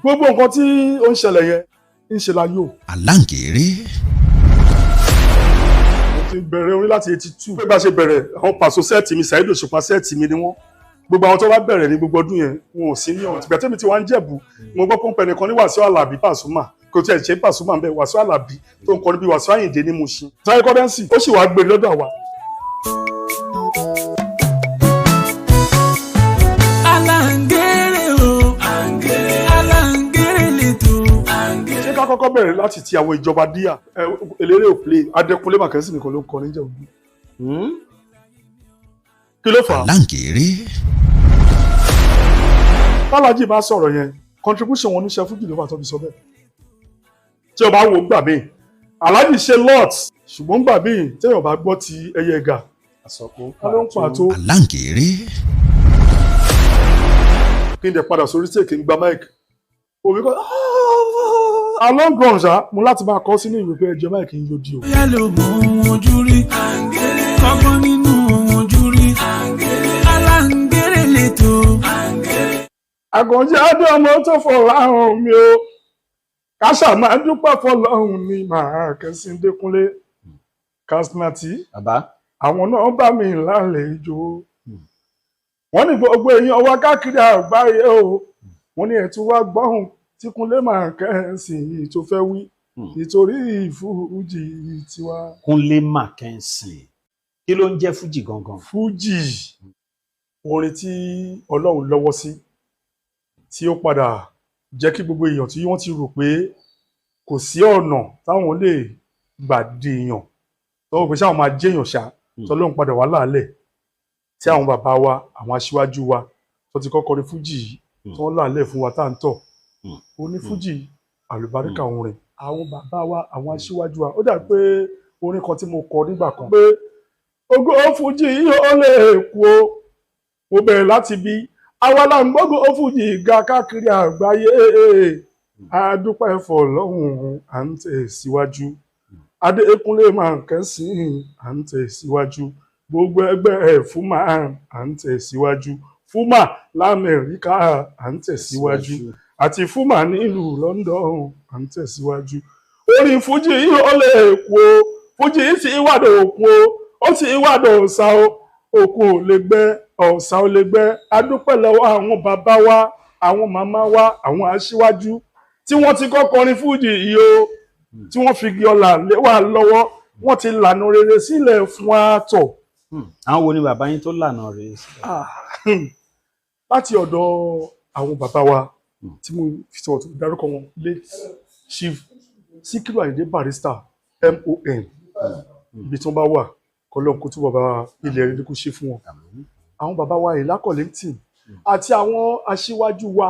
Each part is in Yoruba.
Gbogbo nǹkan tí ó ń ṣẹlẹ̀ yẹn ń ṣe la yóò. Aláǹgẹ̀rẹ̀. Mo ti bẹ̀rẹ̀ orin láti 82. Bí bá ṣe bẹ̀rẹ̀, àwọn Pàṣọ set mi, Saheed Òṣùpá set mi ni wọ́n. Gbogbo àwọn tó bá bẹ̀rẹ̀ ní gbogbo ọdún yẹn, wọn ò sí ní ọ̀hún. Ìgbà tẹ́mi tí wọ́n ń Jẹ̀bú, mo gbọ́ pọ́npẹ́ nìkan ní Wàsíù Àlàbí Pàṣùmà. Kò tiẹ̀ ṣe Pàṣùmà ń bẹ, Wàsíù Àlàbí tó ń kọrin bí Wàsíù Àyìndé ní Mushin. Táyé Currency, ó sì wá gbé lọ́dọ̀ àwa. Aláǹgẹ̀rẹ̀ o, aláǹgẹ̀rẹ̀ lẹ́tọ̀. Ṣé ká kọ́kọ́ bẹ̀rẹ̀ láti ti àwọn ìjọba díà? Eléré ò play, Adékúnlé Màkẹ́sì nìkan ló ń kọrin Jẹ̀bú. Kí ló fà á? Aláǹgẹ̀rẹ̀. Tálájì bá sọ̀rọ̀ yẹn, contribution wọn níṣẹ́ fújì ló fà tó fi sọ bẹ́ẹ̀. Tí o bá wo gbà míì, Aláàjì ṣe lot, ṣùgbọ́n gbà míì téèyàn bá gbọ́ ti ẹyẹ ẹ̀gà ló ń pàtó. Aláǹgẹ̀rẹ̀. Kí n dẹ̀ padà sórí stage, kí n gba mic omi kọ́ along run ṣá, mo láti máa kọ́ sínú ìwé pé ẹjọ́ mic ń yóò di o. Bóyá ló mọ ohun ojú rí, kọ́gbọ́n nínú ohun ojú rí. Aláǹgẹ̀rẹ̀ lẹ́tọ̀. Àkànjẹ́ adé ọmọ tó fọláhùn mi o, káṣà máa dúpẹ́ fọlọ́hùn mi, máa kẹ́sìn Dékúnlé Kasnati. Bàbá. Àwọn náà bá mi lálejò. Wọ́n ní gbogbo èèyàn wá káàkiri àgbáyé o, wọ́n ní ẹ̀tún wá gbọ́hùn tí Kúnlé Màkẹ́sìn yìí tó fẹ́ wí nítorí fújì tiwa. Kúnlé Màkẹ́sìn, kí ló ń jẹ́ fújì gangan? Fújì, orin tí Ọlọ́run lọ́wọ́ sí, tí ó padà jẹ́ kí gbogbo èèyàn tí wọ́n ti rò pé kò sí ọ̀nà táwọn lè gbà di èèyàn, tọ́wọ́ pé sáwọn máa jẹ́yàn ṣá, tọ́lọ́run padà wá láàlẹ̀ tí àwọn bàbá wa, àwọn aṣíwájú wa tó ti kọ́kọ́ ní fújì yìí, tí wọ́n láàlẹ̀ fún wa tá à ń tọ̀. Ó ní fújì àlùbáríkà orin àwọn bàbá wa, àwọn aṣíwájú wa. Ó dà pé orin kan tí mo kọ nígbà kan pé ògo fújì yìí ó lè kú o. Mo bẹ̀rẹ̀ láti bí àwa là ń gbógun ó fújì ga káàkiri àgbáyé. Adúpẹ́ fọlọ́hún, à ń tẹ̀ síwájú. Adékúnlé Màkẹ́sìn, à ń tẹ̀ síwájú. Gbogbo ẹgbẹ́ ẹ̀ fúnmà, à ń tẹ̀ síwájú. Fúnmà l'Amẹ́ríkà, à ń tẹ̀ síwájú, àti fúnmà nílùú London, à ń tẹ̀ síwájú. Orin fújì yìí ó lè kú o. Fújì yìí ti wàdò òkun o, ó ti wàdò ọ̀sà o. Òkun ò lè gbẹ, ọ̀sà ò lè gbẹ. Adúpẹ́ lọ́wọ́ àwọn bàbá wa, àwọn màmá wa, àwọn aṣíwájú tí wọ́n ti kọ́ kọrin fújì yìí o, tí wọ́n fi igi ọlà lé wa lọ́wọ́. Wọ́n ti lànà rere sílẹ̀ fún wa tọ̀. Àwọn wo ni bàbá yín tó lànà rèé sílẹ̀? Láti ọ̀dọ̀ àwọn bàbá wa tí mo fi sọ̀rọ̀ tó dárúkọ wọn lé, Chief Síkírù Àyìndé Barrister MON, ibi tí wọ́n bá wà, kọlọ́n kó tún bàbá ilẹ̀ rẹ̀ kó ṣe fún wọn. Àwọn bàbá wa Ìlá Kollington àti àwọn aṣíwájú wa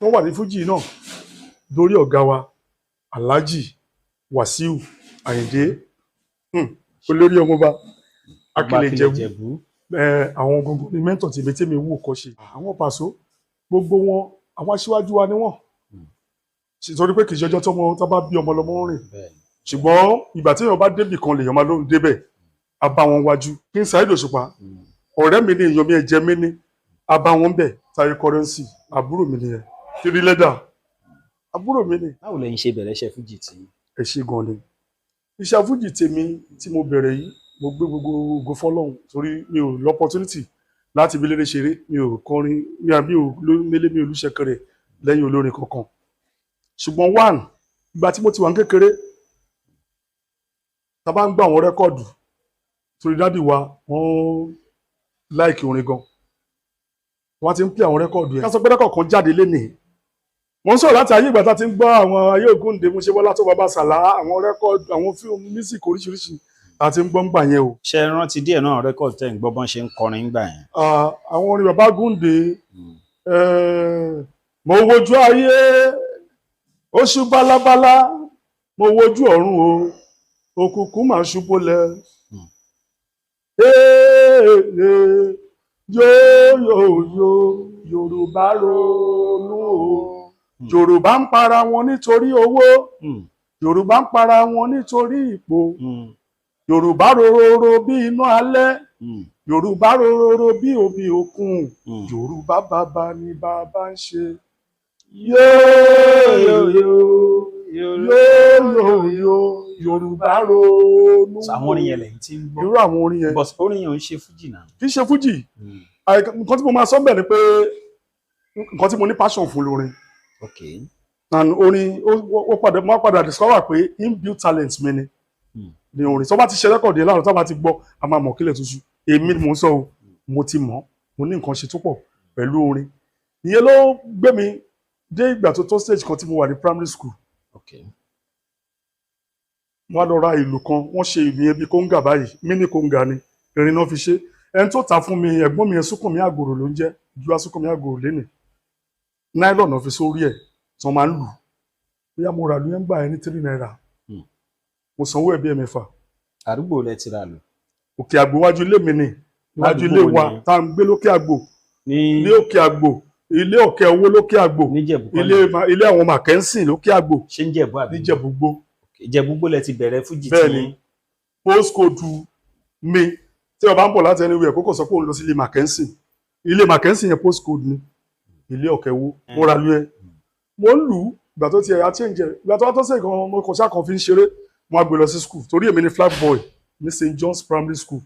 tó wà ní fújì náà, lórí ọ̀gá wa Alhaji Wàsíù Àyìndé, olórí ọmọọba Akílẹ̀ Ìjẹ̀bú. Àwọn gangan ní mentor tèmi tèmi wò kọ́ ṣe. Àwọn Pàṣọ, gbogbo wọn, àwọn aṣíwájú wa ni wọ́n. Torí pé kì í ṣe ọjọ́ tọ́mọ tó bá bí ọmọ lọ́mọ ń rìn, ṣùgbọ́n ìgbà tí èèyàn bá débì kan lèèyàn máa lóhùn débẹ̀, a bá wọn wájú. Kí n Saheed Òṣùpá, ọ̀rẹ́ mi ni, èèyàn mi, ẹ̀jẹ̀ mi ni, a bá wọn bẹ̀. Táyé Currency, àbúrò mi nìyẹn. Three Leather, àbúrò mi ni. Báwo lẹ̀yin ṣe bẹ̀rẹ̀ iṣẹ́ fújì tí? Ẹ ṣe gan ni. Iṣẹ́ fújì tèmi tí mo bẹ̀rẹ̀ yìí, mo gbé gbogbo ògo fọ́lọ́run, torí mi ò l'opportunity láti bí lérè ṣeré, mi ò kọrin, mi àbí ò mélé, mi ò lùṣẹ̀kẹrẹ lẹ́yìn olórin kankan. Ṣùgbọ́n one, ìgbà tí mo ti wà ní kékeré, tá a bá ń gbọ́ àwọn record, torí daddy wa, wọ́n like orin gan, wọ́n ti ń play àwọn record yẹn. Ká sọ pé record kan jáde lénìí, mo ń sọ̀rọ̀ láti ayé ìgbà tá a ti ń gbọ́ àwọn ayé Ògúndé, mo ṣe Bọ́lá tó bàbá Sàlá, àwọn record, àwọn fíìmù, music oríṣiríṣi tá a ti ń gbọ́ ń gbà yẹn o. Ṣé ẹ rántí díẹ̀ náà record tẹ́ ń gbọ́, bọ́n ṣe ń kọrin ńgbà yẹn? Àwọn orin bàbá Gúndé, mo wojú ayé, oṣù bálábálá, mo wojú ọ̀run o, òkùnkùn máa ṣubú lẹ̀. Yóò yóò yóò, Yorùbá ronú o. Yorùbá ń para wọn nítorí owó. Yorùbá ń para wọn nítorí ipò. Yorùbá rororo bí iná alẹ́. Yorùbá rororo bí omi òkun. Yorùbá bàbá ni bàbá ń ṣe. Yóò yóò yóò Yorùbá ronú. So àwọn orin yẹn lẹ́yìn tí ń gbọ́. Irú àwọn orin yẹn. But orin yẹn ò ń ṣe fújì náà. Kì í ṣe fújì. Nǹkan tí mo máa sọ bẹ́ẹ̀ ni pé nǹkan tí mo ní passion fún lórin. Ok. And orin ó padà, mo padà discover pé inbuilt talent mi ni ni orin. Tó bá ti ṣe record yẹn láàárọ̀, tó bá ti gbọ́, a máa mọ̀ kílẹ̀ tuntun. Èmi ni mò ń sọ o, mo ti mọ̀, mo ní nǹkan ṣe tó pọ̀ pẹ̀lú orin. Ìyẹn ló gbé mi dé ìgbà tó tó stage kan tí mo wà ní primary school. Ok. Wọ́n á lọ ra ìlù kan, wọ́n ṣe ìlù yẹn bíi kóńgà báyìí, mini kóńgà ni, irin náà fi ṣe. Ẹni tó ta fún mi, ẹ̀gbọ́n mi yẹn, Súnkànmí Àgòrò ló ń jẹ́, ju Súnkànmí Àgòrò lénìí. Nylon náà fi sórí ẹ̀ tí wọ́n máa ń lù. Bóyá mo rà lù yẹn gbà yẹn ní ₦3. Mo sanwó ẹ̀ bí ẹ̀mẹ́fà. Àdúgbò lẹ ti ra lù? Òkè Àgbò wájú ilé mi ni, iwájú ilé Ládùúgbò wa ni? tá à ń gbé lókè Àgbò. Ní Ilé Òkè Àgbò, ilé Òkè Owó lókè Àgbò. Níjẹ̀bú kọ́ Ilé ni? Ilé àwọn Mackenzie lókè Àgbò. Ṣé ń Jẹ̀bú àbí? Níjẹ̀búgbó. Ìjẹ̀búgbó lẹ ti bẹ̀rẹ̀ fújì? Bẹ́ẹ̀ tí ni. Postcode mi, tí o bá ń bọ̀ láti anywhere, kókò sọ pé òun lọ sí ilé Mackenzie, ilé Mackenzie yẹn postcode ni, ilé Ọ̀kẹ́wó. Mo ra lu yẹn, mo ń lù ú. Ìgbà tó ti ẹ̀yà change ẹ̀, ìgbà tó wá tó sè gan, mo kàn ṣáà kan fi ń ṣeré. Mo á gbé lọ sí school torí èmi ni flag boy ní St John's Primary School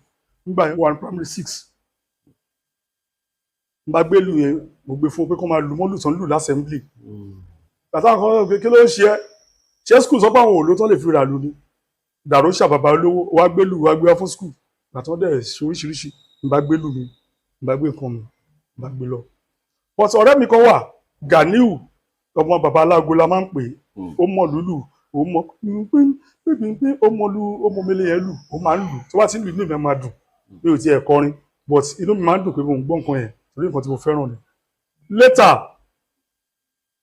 nígbà yẹn, wà ní primary six. N bá gbé lù yẹn, mo gbé fún un pé kó máa lù mọ́ lù tán lù l'assembly. Bàtà kan pé kí ló ń ṣe ẹ́, ṣé school sọ pé àwọn òòlù tó lè fi rà lù ni dàrú ṣàbàbà olówó wá gbé lù wá gbé wá fún school. Bàtà wọn dẹ̀ ṣe oríṣiríṣi, n bá gbé lù mi, n bá gbé nǹkan mi, n bá gbé lọ. But ọ̀rẹ́ mi kan wà, Ganiu ọmọ bàbá alágo la máa ń pè é. Ó mọ̀ lúlù, ó mọ̀ pínpín, ó mọ̀ lu, ó mọ̀ mele yẹn lù, ó máa ń lù. Tó bá ti ń lù, inú mi máa dùn. Mi ò tiẹ̀ kọrin, but inú mi máa ń dùn pé mo ń gbọ́ nǹkan yẹn torí nǹkan tí mo fẹ́ràn ni. Later,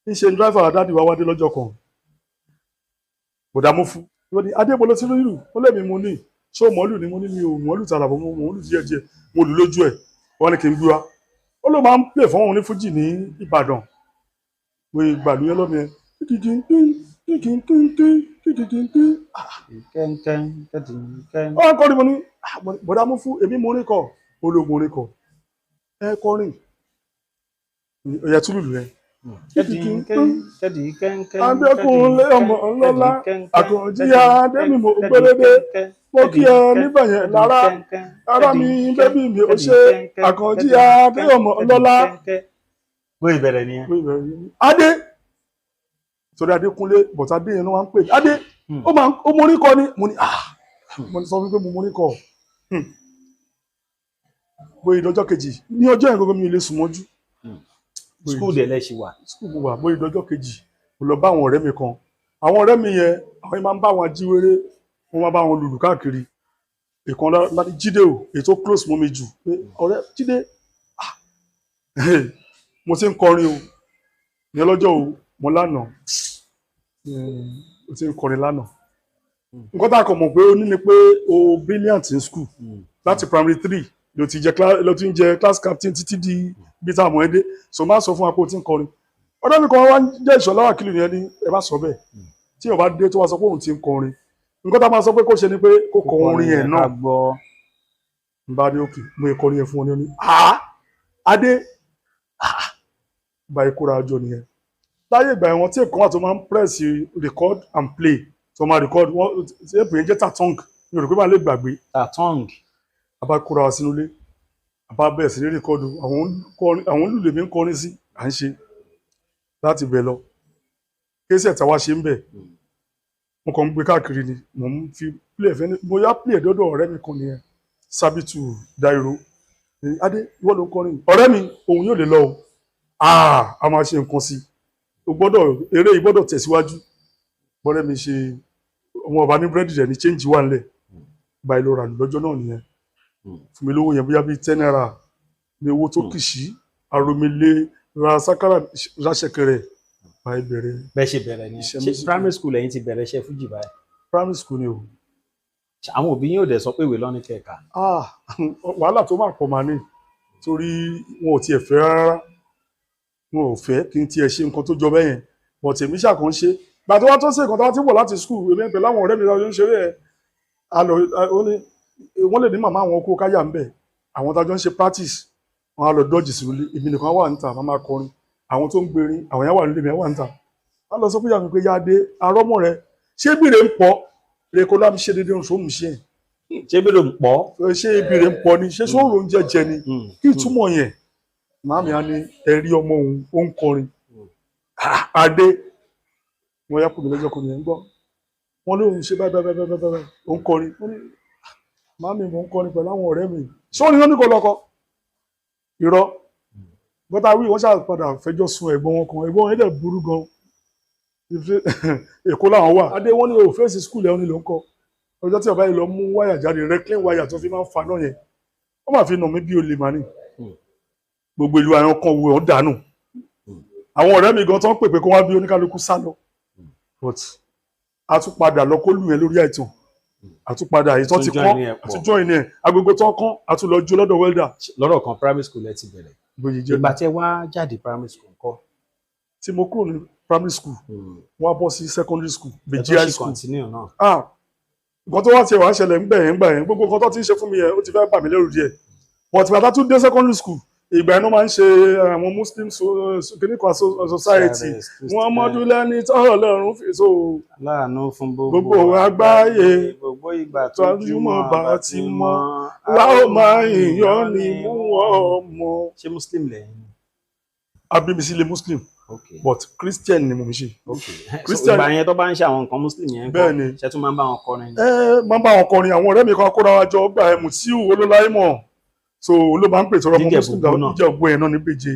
ń ṣe driver daddy wa wádé lọ́jọ́ kan, bọ̀dà mo fún wọ́n ní adébọ̀ ló ti rí lù. Ó lè mi mo ní ṣé o mọ̀ọ́lù ni? Mo ní mi ò mọ̀ọ́lù tààrà bọ̀, mo mọ̀ọ́lù díẹ̀ díẹ̀. Mo lù lójú ẹ̀. Wọ́n ní kí n gbé wa, ó ló máa ń pè fún òun ní fújì ní Ìbàdàn. Mo ìgbàlú yẹn lọ́mọ yẹn. Kẹ́ńkẹ́ń. Ó ń kọrin. Mo ní, "Ah, bọ̀dá mú fún èmi mo ní kọ ológun orin kọ ẹ kọrin ẹ̀yà túlùlù yẹn." Adékúnlé ọmọ ọlọ́lá, Àkànjí Adémímọ̀ ògbélédé, mo kí ẹ níbẹ̀ yẹn lára ara mi, bébí mi ò ṣe Àkànjí Adé ọmọ ọlọ́lá. Bó ìbẹ̀rẹ̀ nìyẹn. Adé torí Adékúnlé, bọ̀tá Adé yẹn ló máa ń pè ní Adé. Ó máa ń ó morí kọ ni. Mo ní, ah, mo ní sọ wípé mo morí kọ. Bóyá ìdọ́jọ́ kejì ní ọjọ́ yẹn gbogbo mi ò lè sùn mọ́jú. School dẹ̀ lẹ ṣì wà? School mo wà. Bóyá ìdọ́jọ́ kejì, mo lọ bá àwọn ọ̀rẹ́ mi kan. Àwọn ọ̀rẹ́ mi yẹn, àwọn yẹn máa ń bá àwọn ajíwèrè, wọ́n máa bá wọn lùlù káàkiri. Ìkan láti Jídé o, èyí tó close mọ́ mi jù, pé ọ̀rẹ́ Jídé, ah, mo ti ń kọrin o ní ọlọ́jọ́ o, mo lánàá, mo ti ń kọrin lánàá. Nǹkan tá a kàn mọ̀ pé ó ní ni pé o brilliant in school. Láti primary three ló ti jẹ ló ti ń jẹ class captain títí di bí tá a mọ̀ ẹ́ dé. So má sọ fún wa pé o ti ń kọrin. Ọ̀rẹ́ mi kan wá ń jẹ́ Ìṣọ̀lá Wákìlì yẹn ní ẹ bá sọ bẹ́ẹ̀. Tí o bá dé tó wá sọ pé òun ti ń kọrin, nǹkan tá a máa sọ pé kó ṣe ni pé kó kọ orin yẹn náà. Ká gbọ́. N bá dé òkè, mo yẹ kọrin yẹn fún ọ ní ọ ní ah, Adé, ah, bá ikú ra ọjọ́ nìyẹn. Láyé ìgbà yẹn, wọn tí èkó wà tó máa ń press record and play, tó máa record wọn, èpè yẹn jẹ́ tatong, mi ò rò pé máa lè gbàgbé. Tatong. A bá kóra wa sínú ilé, a bá bẹ̀rẹ̀ sí ní record àwọn olùlé mi ń kọrin sí à ń ṣe láti bẹ̀ lọ kéésì táwa ṣe ń bẹ̀. Mo kàn ń gbé káàkiri ni, mò ń fi play ẹ̀fẹ́ ní mo yá play ẹ̀dọ́dọ̀ ọ̀rẹ́ mi kan nìyẹn, Sábìtù Dairo. Ní, Adé, ìwọ ló ń kọrin. Ọ̀rẹ́ mi òun yóò lè lọ o. Ah, a máa ṣe nǹkan sí i, o gbọ́dọ̀ eré yìí gbọ́dọ̀ tẹ̀síwájú. Bọ́rẹ́ mi ṣe ọmọ ọba ní búrẹ́dì rẹ̀ ní change wà nílẹ̀ gba ìlú rà lọ́jọ́ náà nìyẹn. Fún mi lówó yẹn, bóyá bíi ₦10 ní owó tó kìsì aromile ra sákàrà ra ṣẹ̀kẹ̀rẹ̀ bá ìbẹ̀rẹ̀. Bẹ́ẹ̀ ṣe bẹ̀rẹ̀ ni? Iṣẹ́ Ṣé music. primary school lẹ́yìn ti bẹ̀rẹ̀ iṣẹ́ fújì báyìí? Primary school ni o. Ṣé àwọn òbí yín ò dẹ̀ sọ pé ìwé lọ́ní kẹ̀ka? Ah, wàhálà tó máa pọ̀ máa ní torí wọn ò tiẹ̀ fẹ́ rárá, wọn ò fẹ́ kí n tiẹ̀ ṣe nǹkan tó jọ bẹ́ẹ̀ yẹn, but èmi ṣàkàn ṣe. Gbà tó wá tó ṣe nǹkan tó wá ti wọ̀ láti school, èmi pẹ̀lú àwọn ọ̀rẹ́ mi lọ́jọ́ ń ṣeré ẹ̀ a lọ. Ó ní wọ́n lè ní màmá àwọn kó káyà ń bẹ̀, àwọn tájọ́ ń ṣe practice, wọn á lọ dọ́jì sí ilé, èmi nìkan wà níta, màá máa kọrin. Àwọn tó ń gbèrin, àwọn yẹn wà nílé mi, wà níta. Wọ́n lọ sọ fún ìyá mi pé, "Yáde arọ́mọ rẹ, ṣé bìrè ń pọ̀ rẹ kó láti ṣe déédéé oṣù mú ṣe?" Ṣé bí ló ń pọ̀? Ṣé ibìrè ń pọ̀ ni? Ṣé sóòrò oúnjẹ jẹ ni? Kí ìtumọ̀ yẹn? Màámi á ní ẹ̀rí ọmọ òun ó ń kọrin. Adé wọn yá kùnú lọ́jọ́ kùnú yẹn ń gbọ́ wọn lóun ṣe báyìí báyìí báyìí báyìí, ó ń kọrin. Ó ní, "Màámi, mò ń kọrin pẹ̀lú àwọn ọ̀rẹ́ mi." Ṣé ó ní wọn ní kò lọ́kọ irọ́ bọ́tà wí? Wọ́n ṣàpadà fẹjọ́ sun ẹ̀gbọ́n wọn kan. Ẹ̀gbọ́n wọn dẹ̀ burú gan. Èkó làwọn wà. Adé wọn ní o fèsì school ẹ̀, ó ní ló ń kọ. Ọjọ́ tí ọba yìí lọ mú wáyà jáde, reclaim wáyà tó fi máa ń fa náà yẹn, wọ́n máa fi nà mí bí olè màní. Gbogbo ìlú àwọn kan wò ó dànù. Àwọn ọ̀rẹ́ mi gan tó ń pè pé kó wá bí, oníkálukú sá lọ. But a tún padà lọ kó lù yẹn lórí àìtàn. A tún padà èyí tó ti kọ́, a tún join ẹ̀. Agogo tó kán, a tún lọ jó lọ́dọ̀ welder. Lọ́rọ̀ kan, primary school ẹ ti bẹ̀rẹ̀. Bóyá jẹ́. Ìgbà tẹ́ wá jáde primary school ńkọ́? Tí mo kúrò ní primary school, wọ́n á bọ́ sí secondary school, Beji ẹ High tún ṣì School. Continue náà. Ah, nǹkan tó wá tiẹ̀ wá ṣẹlẹ̀ ńgbà yẹn, ńgbà yẹn, gbogbo nǹkan tó ti ń ṣe fún mi yẹn, ó ti fẹ́ bà mí lẹ́rù díẹ̀. But ìgbà tá a tún dé secondary school, ìgbà yẹn ló máa ń ṣe àwọn Muslim kìnnì kan society. Muhammadu lẹ́ni tọ́rọ̀ lọ́rùn fi so Láàánú fún gbogbo àgbáyé. Gbogbo ìgbà tójúmọ́ bá ti mọ́ la ó máa yàn ní mú ọmọ. Ṣé Muslim lẹ́yìn ni? Abímisílẹ̀ Muslim, but Christian ni mo ń ṣe. Christian. Ìgbà yẹn tó bá ń ṣe àwọn nǹkan Muslim yẹn ńkọ́? Bẹ́ẹ̀ ni. Ṣé tún máa ń bá wọn kọrin ni? Ẹ máa ń bá wọn kọrin. Àwọn ọ̀rẹ́ mi kan kóra wa jọ gbà ẹ, Mutiu Olóláìmọ̀, so ló máa ń pè tọrọ ọmọ Níjẹ̀bú Muslim Igbó náà. Níjẹ̀bú yẹn náà, ní Beje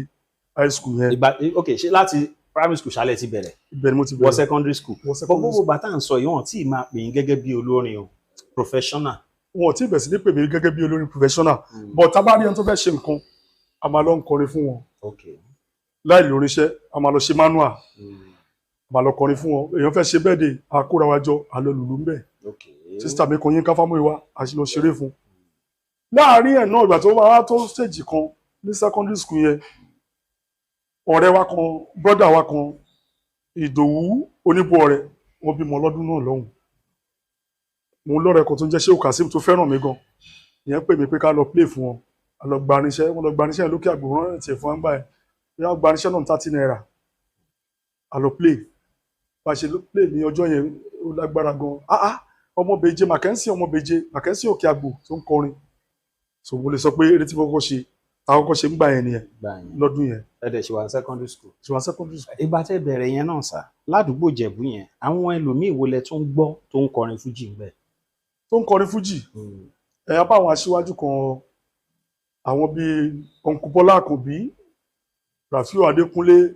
High School yẹn. Ìgbà, ok, ṣé láti primary school ṣálẹ̀ ti bẹ̀rẹ̀? Ibẹ̀ ni mo ti Wọ bẹ̀rẹ̀. Secondary school. Wọ secondary Gbogbo bàtà ń sọ yìí, wọn tí ì máa pè yín gẹ́gẹ́ bí olórin o, professional? Wọn ò tí ì bẹ̀rẹ̀ sí ní pè mí gẹ́gẹ́ bí olórin professional, but tá a bá rí ẹni tó fẹ́ ṣe nǹkan, a máa lọ ń kọrin fún wọn láì lórí iṣẹ́. A máa lọ ṣe manual, a máa lọ kọrin fún wọn. Èèyàn fẹ́ ṣe birthday, a kóra wa jọ, a lọ lùlù ńbẹ̀. Sister mi kan, Yínká Fámúyìwá, a sì lọ ṣeré fún un láàárín ẹ̀ náà. Ìgbà tó wá tó stage kan ní secondary school yẹn, ọ̀rẹ́ wa kan, brother wa kan, Ìdòwú Oníbọ̀ọ̀rẹ́, wọ́n bímọ lọ́dún náà lọ́hùn. Mo lọ́rẹ̀ẹ́ kan tó ń jẹ́ Shehu Kazeem tó fẹ́ràn mi gan. Ìyẹn pè mí pé ká lọ play fún wọn. A lọ gba irinṣẹ́, wọ́n lọ gba irinṣẹ́ lókè àgbòrán tiẹ̀ fún wa ń gbà yẹn. Bí wọ́n gba irinṣẹ́ náà ní ₦30, a lọ play. Bá a ṣe play ní ọjọ́ yẹn, ó lágbára gan. Ah ah, ọmọ Beje Mackenzie, ọmọ Beje Mackenzie Òkè Àgbò tó ń kọrin. So mo lè sọ pé eré tí mo kọ́kọ́ ṣe, táwọn kọ́kọ́ ṣe ń gbà yẹn nìyẹn. Gbà yẹn. Lọ́dún yẹn. Ẹ dẹ̀ ṣì wà ní secondary school. Ṣùgbọ́n secondary school. Ìgbà tẹ́ bẹ̀rẹ̀ yẹn náà sà, ládùúgbò Ìjẹ̀bú yẹn, àwọn ẹlòmíì wo lẹ tún gbọ́ tó ń kọrin fújì ń bẹ̀? Tó ń kọrin fújì, ẹ̀yà bá àwọn aṣíwájú kan, àwọn bíi Uncle Bọ́lá Àkànbí, Rafiu Adékúnlé,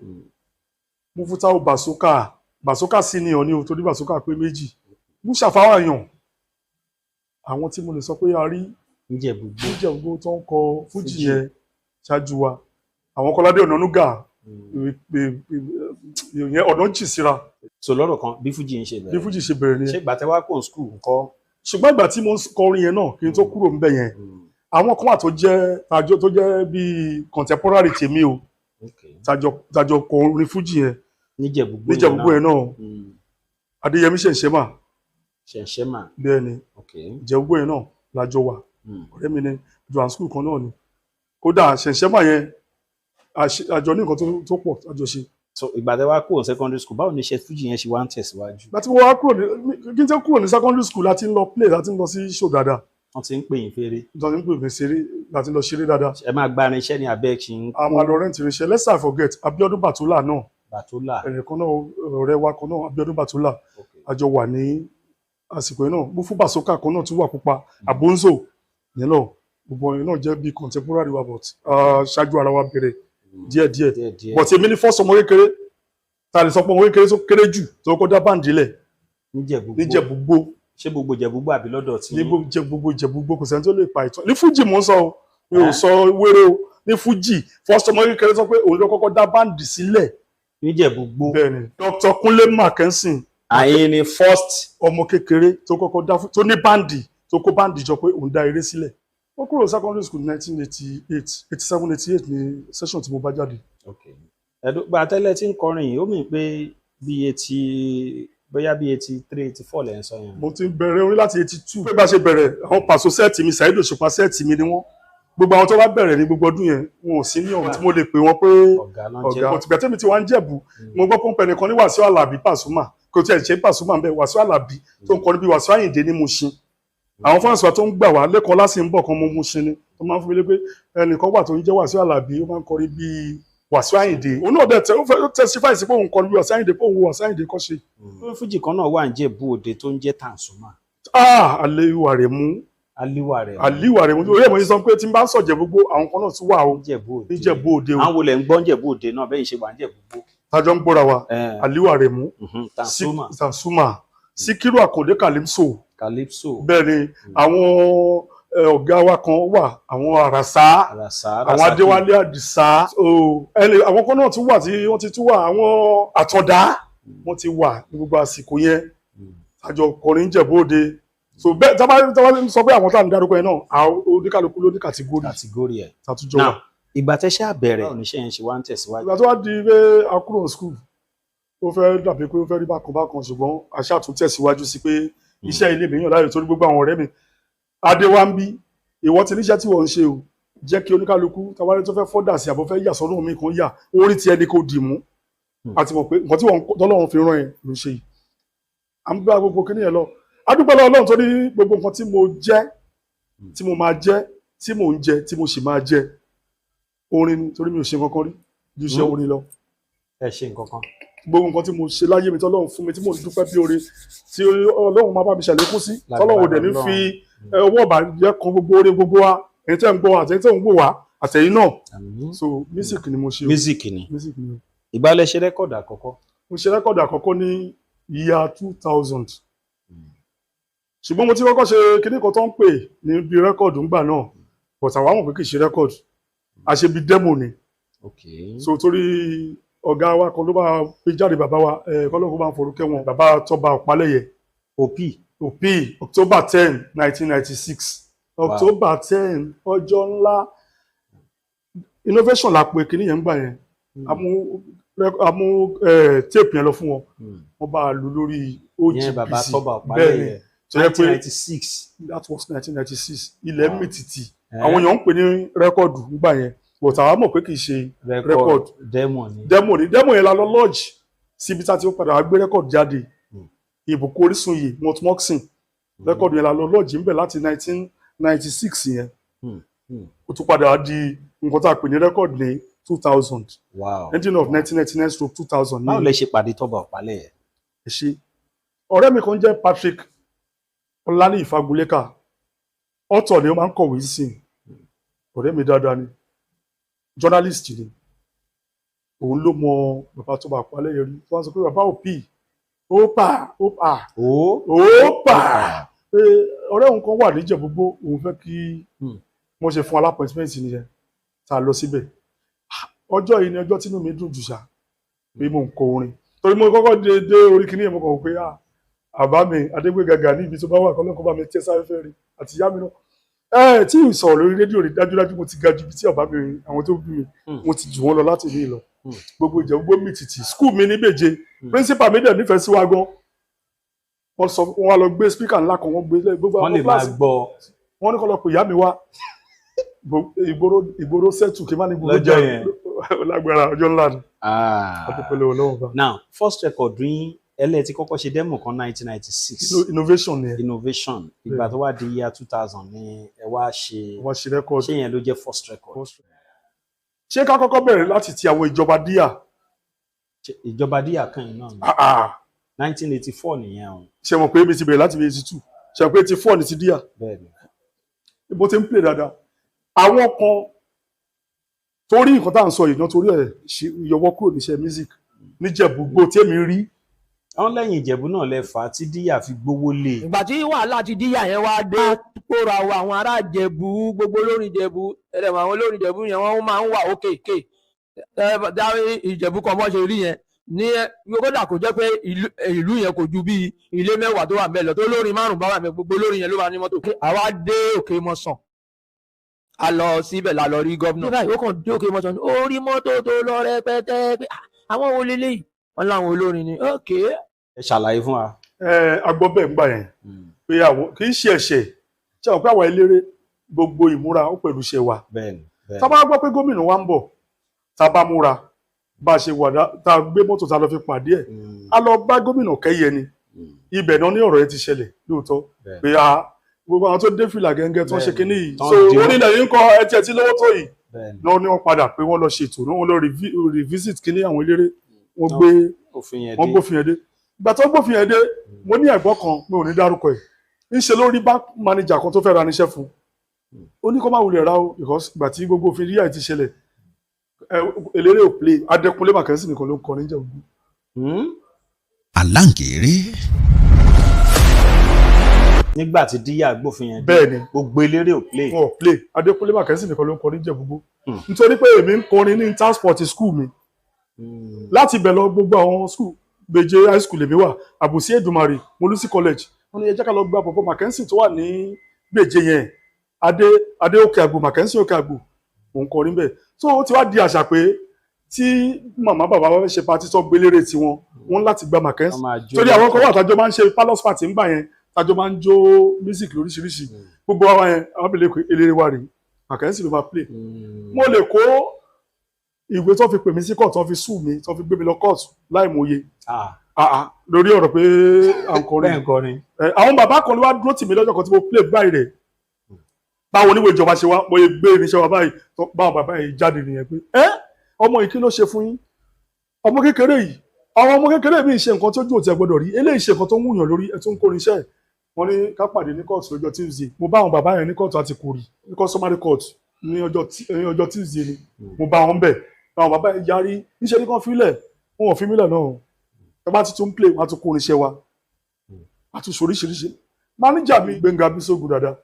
Mufutau Basoka, Basoka senior ni o, torí Basoka pé méjì, Mushafawayan, àwọn tí mo lè sọ pé a rí Níjẹ̀bú gbó. Níjẹ̀bú tó ń kọ fújì Fújì. yẹn ṣáájú wa, àwọn Kọ́ládé Ọ̀nànúgà, ìyẹn ọ̀nà jì síra. So lọ́rọ̀ kan, bí fújì ń ṣe Bí bẹ̀rẹ̀. fújì ṣe bẹ̀rẹ̀ nìyẹn. Ṣé ìgbà tẹ́ wá kò school ńkọ́? Ṣùgbọ́n ìgbà tí mo ń kọrin yẹn náà, kí n tó kúrò ńbẹ̀ yẹn, àwọn kan wà tó jẹ́ tàjọ, tó jẹ́ bíi contemporary tèmi o, tàjọ kọ orin fújì yẹn. Níjẹ̀bú gbó. Níjẹ̀bú yẹn náà, Adéyẹmí Ṣẹ̀ǹṣẹ̀mà. Ṣẹ̀ǹṣẹ̀mà. Bẹ́ẹ̀ ni. Ìjẹ̀bú yẹn náà lájọ wà. Ọ̀rẹ́ mi ni, johan school kan náà ni. Kódà Ṣẹ̀ǹṣẹ̀mà yẹn, àjọ ní nǹkan tó pọ̀ àjọ ṣe. So ìgbà tẹ́ wá kúrò ní secondary school, báwo ni iṣẹ́ fújì yẹn ṣe wá ń tẹ̀síwájú? Láti mo wá kúrò ní, kí n tẹ́ kúrò ní secondary school, láti ń lọ play, láti ń lọ sí show dáadáa. Wọ́n ti ń pè yín fèrè? Nítorí ń pè mí ṣeré, láti lọ ṣeré dáadáa. Ẹ máa gba irinṣẹ́ ní abẹ́ kí n? A máa lọ rent irinṣẹ́. Let's not forget Abiodun Batula náà. Bàtólà. Ẹnìkan náà, ọ̀rẹ́ wa kan náà, Abiodun Batula. Àjọ wà ní àsìkò yẹn náà. Mufu Basoka kan náà tún wà, pupa Abonzo yẹn náà. Gbogbo yẹn náà jẹ́ bí contemporary wa, but ṣáájú ara wa bẹ̀rẹ̀ díẹ̀díẹ̀. Díẹ̀ díẹ̀. But èmi ní first ọmọ kékeré ta lè sọ pé ọmọ kékeré tó kéré jù tó kọ́ dá band lẹ̀. Níjẹ̀bú gbó. Níjẹ̀bú gbó. Ṣé gbogbo Ìjẹ̀bú gbó àbí lọ́dọ̀ tí? Ní gbogbo Ìjẹ̀bú gbó, kò sẹ́ni tó lè pa ìtàn ní fújì mò ń sọ o, mi ò sọ wéré o. Ní fújì, first ọmọ kékeré sọ pé òun ló kọ́kọ́ dá band sílẹ̀. Níjẹ̀bú gbó. Bẹ́ẹ̀ ni, Dr. Kunle Mackenzie. Àyìn ni first. Ọmọ kékeré tó kọ́kọ́ dá tó ní band, tó kó band jọ pé òun dá eré sílẹ̀. Ó kúrò secondary school 1988, 87, 88 ní session tí mo bá jáde. Ẹ̀dùgbà tẹ́lẹ̀ tí ń kọrin yìí, ó mì pé bí eighty, bóyá bí 83, 84 lẹ́ ń sọ yẹn. Mo ti bẹ̀rẹ̀ orin láti 82. Pé bá ṣe bẹ̀rẹ̀, àwọn pàṣọ set mi, Saheed Òṣùpá set mi ni wọ́n. Gbogbo àwọn tó bá bẹ̀rẹ̀ ní gbogbo ọdún yẹn, wọn ò sí ní ọ̀hún tí mo lè pè wọ́n pé Ọ̀gá ló ń jẹ́. ọ̀gá. Òtìgbà tẹ́mi tí wọ́n ń Jẹ̀bú, mo gbọ́ pọ́npẹ́ nìkan ní Wàsíù Àlàbí Pàṣúmà, kò tiẹ̀ ṣe Pàṣúmà ń bẹ, Wàsíù Àlàbí tó ń kọrin bí Wàsíù Àyìndé ní Mushin. Àwọn fáǹsì wa tó ń gbà wá lẹ́kọ̀ọ́ lásì ń bọ̀ kan mọ́ Mushin ni tó máa ń fún mi lé pé ẹnìkan wà tó ń jẹ́ Wàsíù Àlàbí, ó máa ń kọrin bí Wàsíù Àyìndé. Òun náà dẹ̀ tẹ ó fẹ́ testify sí pé òun kọrin bí Wàsíù Àyìndé, pé òun wo Wàsíù Àyìndé kọ́ ṣe. Fújì kan náà wà ń Jẹ̀bú Òde tó ń jẹ́ Tàǹsùmá. Ah, Aliyu Aremu. Aliwa rẹ̀. Aliyu Aremu, orí ẹ̀ mo ti sọ pé tí n bá ń sọ̀jẹ̀ gbogbo àwọn kan náà tún wà o. Jẹ̀bú Òde. Níjẹ̀bú Òde o. Àwọn wo lẹ̀ ń gbọ́ ń Jẹ̀bú Òde náà bẹ́ẹ̀ ṣe wà ń Jẹ̀bú gbó? Tájọ́ ń gbóra wa, Aliyu Aremu, Tàǹsùmá. Tàǹsùmá, Síkírù Àkàndé Calypso. Calypso. Bẹ́ẹ̀ ni, àwọn ọ̀gá wa kan wà, àwọn Àràsá, Àràsá. àwọn Adéwálé Àdìsá o, àwọn kan náà tún wà tí wọ́n ti tún wà, àwọn Àtọ̀dá, wọ́n ti wà ní gbogbo àsìkò yẹn àjọ kọrin Ìjẹ̀bú Òde. So bẹ́ẹ̀ tábà sọ pé àwọn tá à ń dárúkọ yẹn náà, àwọn oníkàlùkù ló ní category. Category ẹ̀. Tàtújọ wà. Now, ìgbà tẹ́ṣẹ́ àbẹ̀rẹ̀, báwo ni iṣẹ́ yẹn ṣe wá ń tẹ̀síwájú? Ìgbà tó wá di pé a kúrò school, ó fẹ́ dàbí pé ó fẹ́ rí bákan bákan, ṣùgbọ́n a ṣáà tún tẹ̀síwájú sí pé iṣẹ́ ilé mi yàn láàyò, torí gbogbo àwọn ọ̀rẹ́ mi, Adéwámbí, ìwọ ti níṣẹ́ tí wọ́n ń ṣe o, jẹ́ kí oníkálukú tàwárí tó fẹ́ fọ́dà sí àbọ̀ fẹ́ yà sọ́nà mi kan yà orí ti ẹni kò dì mú. Àti mọ̀ pé nǹkan tí wọ́n tọ́lọ́run fi rán ẹ ló ń ṣe yìí. À ń gbá gbogbo kíní yẹn lọ. A dúpẹ́ lọ́wọ́ Ọlọ́run tó ní gbogbo nǹkan tí mo jẹ́, tí mo máa jẹ́, tí mò ń jẹ, tí mo sì máa jẹ, orin ni, torí mi ò ṣe nǹkan kan rí ju iṣẹ́ orin lọ. Ẹ ṣe nǹkan kan. Gbogbo nǹkan tí mo ṣe láyé mi tọ́lọ́run fún mi, tí mò ń dúpẹ́ bí oore tí Ọlọ́run máa bá mi ṣàlékún sí, tọ́lọ́run ò dẹ̀ ní fi ọwọ́ ìbàjẹ́ kan gbogbo oore gbogbo wa, ẹ̀yin tẹ́ ń gbọ́ àtẹ̀yin tẹ́ ń wò wá àtẹ̀yin náà. So music ni mo ṣe o. Music ni. Music ni o. Ìgbà lẹ ṣe record àkọ́kọ́? Mo ṣe record àkọ́kọ́ ní year 2000, ṣùgbọ́n mo ti kọ́kọ́ ṣe kinní kan tó ń pè ní bí record ńgbà náà, but àwa mọ̀ pé kì í ṣe record, a ṣe bí demo ni. So torí ọ̀gá wa kan ló bá gbé jáde, bàbá wa kọ́lọ́kọ́ bá ń forúkẹ́ wọn, bàbá Tọ́ba Ọ̀pálẹ̀yẹ. Òpì. Òpì, October 10, 1996, October 10, ọjọ́ ńlá. Innovation la pè kinní yẹn ńgbà yẹn. A mú tape yẹn lọ fún wọn, wọ́n bá a lù lórí OGPC. Ìyẹn bàbá Tọ́ba Bẹ́ẹ̀ ni. Ọ̀pálẹ̀yẹ. Tó yẹ pé 1996. That was 1996. Ilẹ̀ mìtìtì, àwọn èèyàn ń pè ní record ńgbà yẹn, but àwa mọ̀ pé kì í ṣe record. Demo ni. Demo ni. Demo yẹn la lọ lodge síbi tá a ti padà wá gbé record jáde, Ìbùkún Orísun yìí, Mount Moxon. Record yẹn la lọ lodge ńbẹ̀ láti 1996 yẹn. Ó tún padà wá di nǹkan tá a pè ní record ní 2000, ending of 1999/2000. Báwo lẹ ṣe pàdé Tọ́ba Ọ̀pálẹ̀yẹ? Ẹ ṣe. Ọ̀rẹ́ mi kan jẹ́ Patrick Ọláníyì Fagunlékà, ọ̀tọ̀ ni ó máa ń kọ̀wé sí i. Ọ̀rẹ́ mi dáadáa ni, journalist ni. Òun ló mọ bàbá Tọ́ba Ọ̀pálẹ̀yẹ rí. Wọ́n sọ pé bàbá òpì ó pa ó pa ó pa pé ọ̀rẹ́ òun kan wà níjẹ̀búgbó, òun fẹ́ kí wọ́n ṣe fún appointment nìyẹn tá a lọ síbẹ̀. Ọjọ́ yìí ni ọjọ́ tínú mi dùn jù ṣá pé mò ń kọ orin, torí mo kọ́kọ́ dé orí kìíní yẹn, mo kàn wò pé àbá mi Adégbéga Gani, ibi tó bá wà, kọ́lọ́kọ́ bá mi tẹ́ sáfẹ́fẹ́ rí àti ìyá mi náà ẹ tí ì sọ̀rọ̀ lórí rédíò rí. Dájúdájú mo ti ga ju ibi tí ọ̀bá mi, àwọn tó bí mi, mo ti jù wọ́n lọ láti ní ìlọ. Gbogbo Ìjẹ̀bú gbó mi tìtì, school mi ní Bèje, principal mi dẹ̀ nífẹ̀ẹ́ sí wa gan. Wọ́n sọ wọ́n wá lọ gbé speaker ńlá kan, wọ́n gbé lẹ́ gbogbo Wọ́n lè àwọn máa kíláàsì gbọ́. Wọ́n ní kó lọ pè ìyá mi wá. Ìgboro sẹ́tù kí n má ní gbòòrò Lọ́jọ́ jẹ́ yẹn. lágbára, ọjọ́ ńlá ni. Adúpẹ́ lọ́wọ́ Ọlọ́run bá. Now, first record yín, ẹlẹ́ẹ̀ tí kọ́kọ́ ṣe demo kan 1996. Innovation ni ẹ. Innovation. Ìgbà tó wá di year 2000 ni ẹ wá ṣe Wọ́n ṣe record. Ṣé yẹn ló jẹ́ first record? Ṣé ká kọ́kọ́ bẹ̀rẹ̀ láti ti àwọn ìjọba díà? Ìjọba díà kan yìí náà ni. 1984 nìyẹn o. Ṣe mọ̀ pé mi ti bẹ̀rẹ̀ láti 82? Ṣe mọ̀ pé 84 ní ti díà? Bẹ́ẹ̀ ni. Bó ti ń play dáadáa, àwọn kan torí nǹkan tá à ń sọ yìí náà, torí ẹ̀ ṣe yọwọ́ kúrò níṣẹ́ music níjẹ̀búgbó tí èmi rí. Àwọn lẹ́yìn Ìjẹ̀bú náà lẹ fà á tí díyà fi gbówó lé e. Ìgbà tí wàhálà ti díyà yẹn wá dé, kóra wa àwọn ará Ìjẹ̀bú, gbogbo olórin Ìjẹ̀bú ẹlẹ́wọ̀n, àwọn olórin Ìjẹ̀bú yẹn wọ́n máa ń wà òkè kè dáwé Ìjẹ̀bú kan bọ́ ṣe rí yẹn ní kódà kò jẹ́ pé ìlú yẹn kò ju bíi ilé 10 tó wà ńbẹ̀ lọ, tó lórin 5 bá wà ńbẹ̀, gbogbo olórin yẹn ló wà ní mọ́tò. Àwa dé Òkè Mọ́sàn, a lọ síbẹ̀ la lọ rí gómìnà. Báyìí ó kàn dé Òkè Mọ́sàn, ó rí mọ́tò tó lọ rẹpẹtẹ pé àwọn wo leléyìí? Wọn láwọn olórin ni. Ókè. Ẹ ṣàlàyé fún wa. Ẹ agbọ́ bẹ́ẹ̀ ń gbà yẹn pé àwọn kì í ṣe ẹ̀ṣẹ̀, ṣe àwọn pé àwọn eléré Gbogbo ìmúra ó pẹ̀lú iṣẹ́ wa. Bẹ́ẹ̀ni, bẹ́ẹ̀ni. Tá a bá gbọ́ pé gómìnà wa ń bọ̀, tá a bá múra bá a ṣe wà, tá a gbé mọ́tò tá a lọ fi pàdé ẹ̀, a lọ bá gómìnà Kẹ́yẹ ni. Ibẹ̀ náà ní ọ̀rọ̀ yẹn ti ṣẹlẹ̀ lóòótọ́, pé a gbogbo àwọn tó dé fìlà gẹ́gẹ́ tó ń ṣe kínní yìí, so onílẹ̀ yìí ń kọ́ ẹtí ẹtí lọ́wọ́ tó yìí náà ni wọ́n padà pé wọ́n lọ ṣètò náà, wọ́n lọ revisit kínní àwọn eléré, wọ́n gbé wọ́n gbófin yẹn dé. Ìgbà tó gbófin yẹn dé, mo ní ẹ̀gbọ́n kan, mi ò ní dárúkọ ẹ̀, ń ṣe lórí bank manager kan tó fẹ́ ra níṣẹ́ fún, ó ní kó má wulẹ̀ ra o, because ìgbà tí gbogbo òfin ríyà ti ṣẹlẹ̀, eléré ò play. Adékúnlé Mackenzie nìkan ló ń kọrin jẹ́ ògùn. Aláǹgèrè. Nígbà tí díyà gbófin yẹn dé, bẹ́ẹ̀ ni, gbogbo eléré ò play. Wọn ò play. Adékúnlé Mackenzie nìkan ló ń kọrin jẹ́ gbogbo, nítorí pé èmi ń kọrin ní transport school mi. Láti ibẹ̀ lọ, gbogbo àwọn school gbèjé high school èmi wà, Àbùsí Èdùmàrè, Molusi College, wọ́n ní ẹ jẹ́ ká lọ gba bọ̀bọ̀ Mackenzie tó wà ní gbèjé yẹn, Adé Adé Òkè Àgbò, Mackenzie Òkè Àgbò, òun kọrin bẹ́ẹ̀. So ó ti wá di àṣà pé tí màmá bàbá bá fẹ́ ṣe party tó gbélére tiwọn, wọ́n láti gba Mackenzie, torí àwọn kan wà tájọ máa ń ṣe palace party ńgbà yẹn, tájọ máa ń jó music lóríṣiríṣi. Gbogbo wa yẹn, àwọn abìlẹ̀ pé eléré wa rèé, Mackenzie ló máa play. Mo lè kó ìwé tó fi pè mí sí court, tó fi sue mi, tó fi gbé mi lọ court láì mòye lórí ọ̀rọ̀ pé à ń kọrin. Àwọn bàbá kan ló wá dúró tì mí lọ́jọ́ kan tí mo play báyìí rẹ̀, báwo oníwèé ìjọba ṣe wá, mo yẹ gbé irinṣẹ́ wa báyìí, báwọn bàbá yìí jáde nìyẹn pé ẹ ọmọ yìí, kí ló ṣe fún yín, ọmọ kékeré yìí? Àwọn ọmọ kékeré mi ṣe nǹkan tó jù òtí ẹ gbọ́dọ̀ rí, eléyìí ṣe nǹkan tó ń wùyàn lórí ẹ tó ń kórin iṣẹ́ ẹ̀. Wọ́n ní ká pàdé ní kóòtù lọ́jọ́ Tuesday. Mo bá àwọn bàbá yẹn ní kóòtù àti kùrì ní customary court ní ọjọ́ Tuesday ni mo bá wọn bẹ̀. Àwọn bàbá yẹn yarí, níṣẹ́ ní kàn fílẹ̀, wọn ò fi mílẹ̀ náà. Ẹ bá ti tún play, wọn á tún kórin iṣẹ́ wa, á tún ṣoríṣiríṣi. Máníjà mi Gbénga Bísógun dáadáa,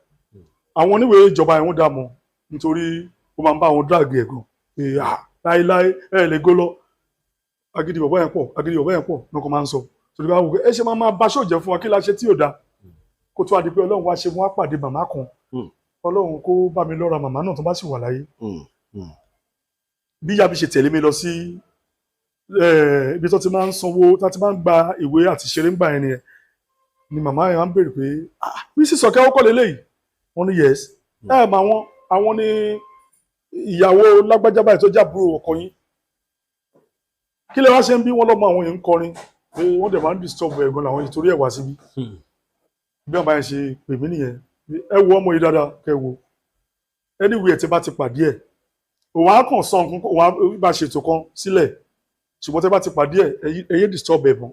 àwọn oníwèé ìjọba yẹn wọ́n dà mọ́, nítorí ó máa ń bá àwọn drag ẹ̀ gan pé à láéláé ẹ lè gó lọ, agídí bọ̀bọ̀ yẹn pọ̀, agídí bọ̀bọ̀ yẹn pọ̀ ní kò máa ń sọ. Torí bá wù pé ẹ ṣe máa máa bá ṣòjẹ́ fún wa, kí la ṣe tí ò da? Kó tó wá di pé Ọlọ́run wá ṣe, wọ́n á pàdé màmá kan. Ọlọ́run kó bá mi lọ́ra màmá náà tó bá sì wà láyé. Bí ìyá mi ṣe tẹ̀lé mi lọ sí ibi tó ti máa ń sanwó, tó ti máa ń gba ìwé àti ṣeré ń gbà yẹn nìyẹn, ni màmá yẹn á ń béèrè pé, "Ah, Mrs. Ọ̀kẹ́ ọkọ̀ lélẹ́yìí?" Wọ́n ní yes. Ẹ mà wọn, àwọn ní ìyàwó lágbájá báyìí tó jábúrò ọkọ yín. Kí lè wá ṣe ń bí? Wọn lọ́mọ àwọn yìí ń kọrin, pé wọ́n dẹ̀ máa ń disturb ẹ̀gbọ́n làwọn yìí torí ẹ̀ wá síbí. Bí wọ́n bá yẹn ṣe pè mí nìyẹn, ẹ wo ọmọ yìí dáadáa, kẹ wo anywhere tí bá ti pàdé ẹ̀, òun á kàn sọ nǹkan, òun á bá ṣètò kan sílẹ̀, ṣùgbọ́n tẹ́ bá ti pàdé ẹ̀, ẹ yé disturb ẹ̀ mọ́.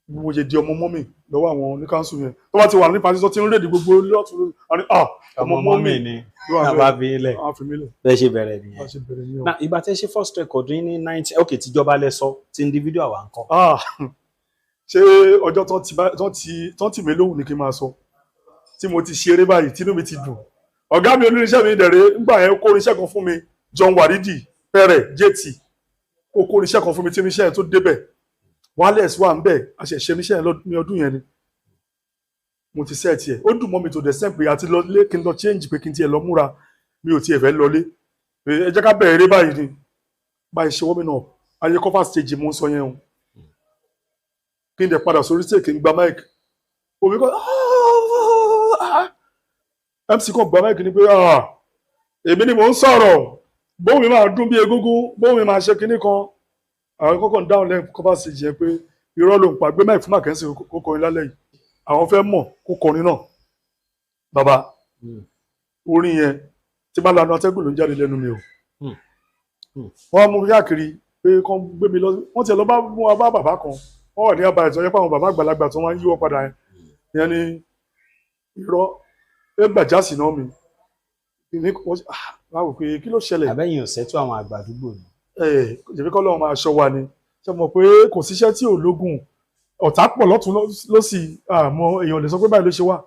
Bí mo ṣe di ọmọ mọ́mì lọ́wọ́ àwọn ní council yẹn, tó bá ti wà ní party tó ti ń rèdí gbogbo lọ́tún, ọmọ mọ́mì ni ló wà náà bẹ́ẹ̀. Bá fi ilẹ̀. Á fi mí lẹ̀. Bẹ́ẹ̀ ṣe bẹ̀rẹ̀ Bá nìyẹn. ṣe bẹ̀rẹ̀ ní o. Na ìgbà tẹ́ ṣe first record yín ní 19, ok, tìjọba lẹ sọ, ti individual wà ń kọ́? Ah, ṣé ọjọ́ tán ti tán tì mí lóhùn ni kí n máa sọ, tí mo ti ṣeré báyìí, tínú mi ti dùn. Ọ̀gá mi onírinṣẹ́ mi dẹ̀rẹ̀ ńgbà yẹn kó irinṣẹ́ kan fún mi, John Waridi Pẹ̀rẹ̀ JT, ó kó irinṣẹ́ kan fún mi, tí irinṣẹ́ yẹn tó débẹ̀, wireless wà ń bẹ̀, àṣẹṣe irinṣẹ́ yẹn ní ọdún yẹn ni mo ti set ẹ̀. Ó dùn mọ́ mi tó dẹ̀ sẹ́ pé àti lọlé, kí n lọ change, pé kí n tiẹ̀ lọ múra, mi ò tiẹ̀ fẹ́ lọlé, pé ẹ jẹ́ ká bẹ̀rẹ̀ eré báyìí ni. Báyìí ṣe wọ́n mi náà ayé cover stage mo ń sọ yẹn o, kí n dẹ̀ padà sórí stage, kí n gba mic, omi kọ́ MC kan gba mic ni pé, "Ah, èmi ni mò ń sọ̀rọ̀, bóun mi máa dún bí egúngún, bóun mi máa ṣe kinní kan." Àwọn kọ́kọ́ ń dáhùn lẹ́yìn cover stage yẹn pé irọ́ ló ń pa, gbé mic fún Mackenzie kó kọrin lálẹ́ yìí, àwọn fẹ́ mọ̀ kó kọrin náà. Bàbá, orin yẹn tí bá lanu, atẹ́gùn ló ń jáde lẹ́nu mi o. Wọ́n mú mi káàkiri pé kán gbé mi lọ, wọ́n tiẹ̀ lọ bá mú wa bá bàbá kan, wọ́n wà ní àbá ìtọ́jú pé àwọn bàbá àgbàlagbà tó máa ń yíwọ́ padà yẹn, ìyẹn ni irọ́ ẹ gbàjásì náà mi ní wọ́n ah, wò pé kí ló ṣẹlẹ̀? Àbẹ́yìn ò sẹ́tù àwọn àgbà àdúgbò ni? Ẹ jẹ̀bi kọ́ lọ́wọ́ máa ṣọ́ wa ni. Ṣe mọ̀ pé kò síṣẹ́ tí ò lógún, ọ̀tá pọ̀ lọ́tún lọ́sì, àmọ́ èèyàn lè sọ pé báyìí ló ṣe wà.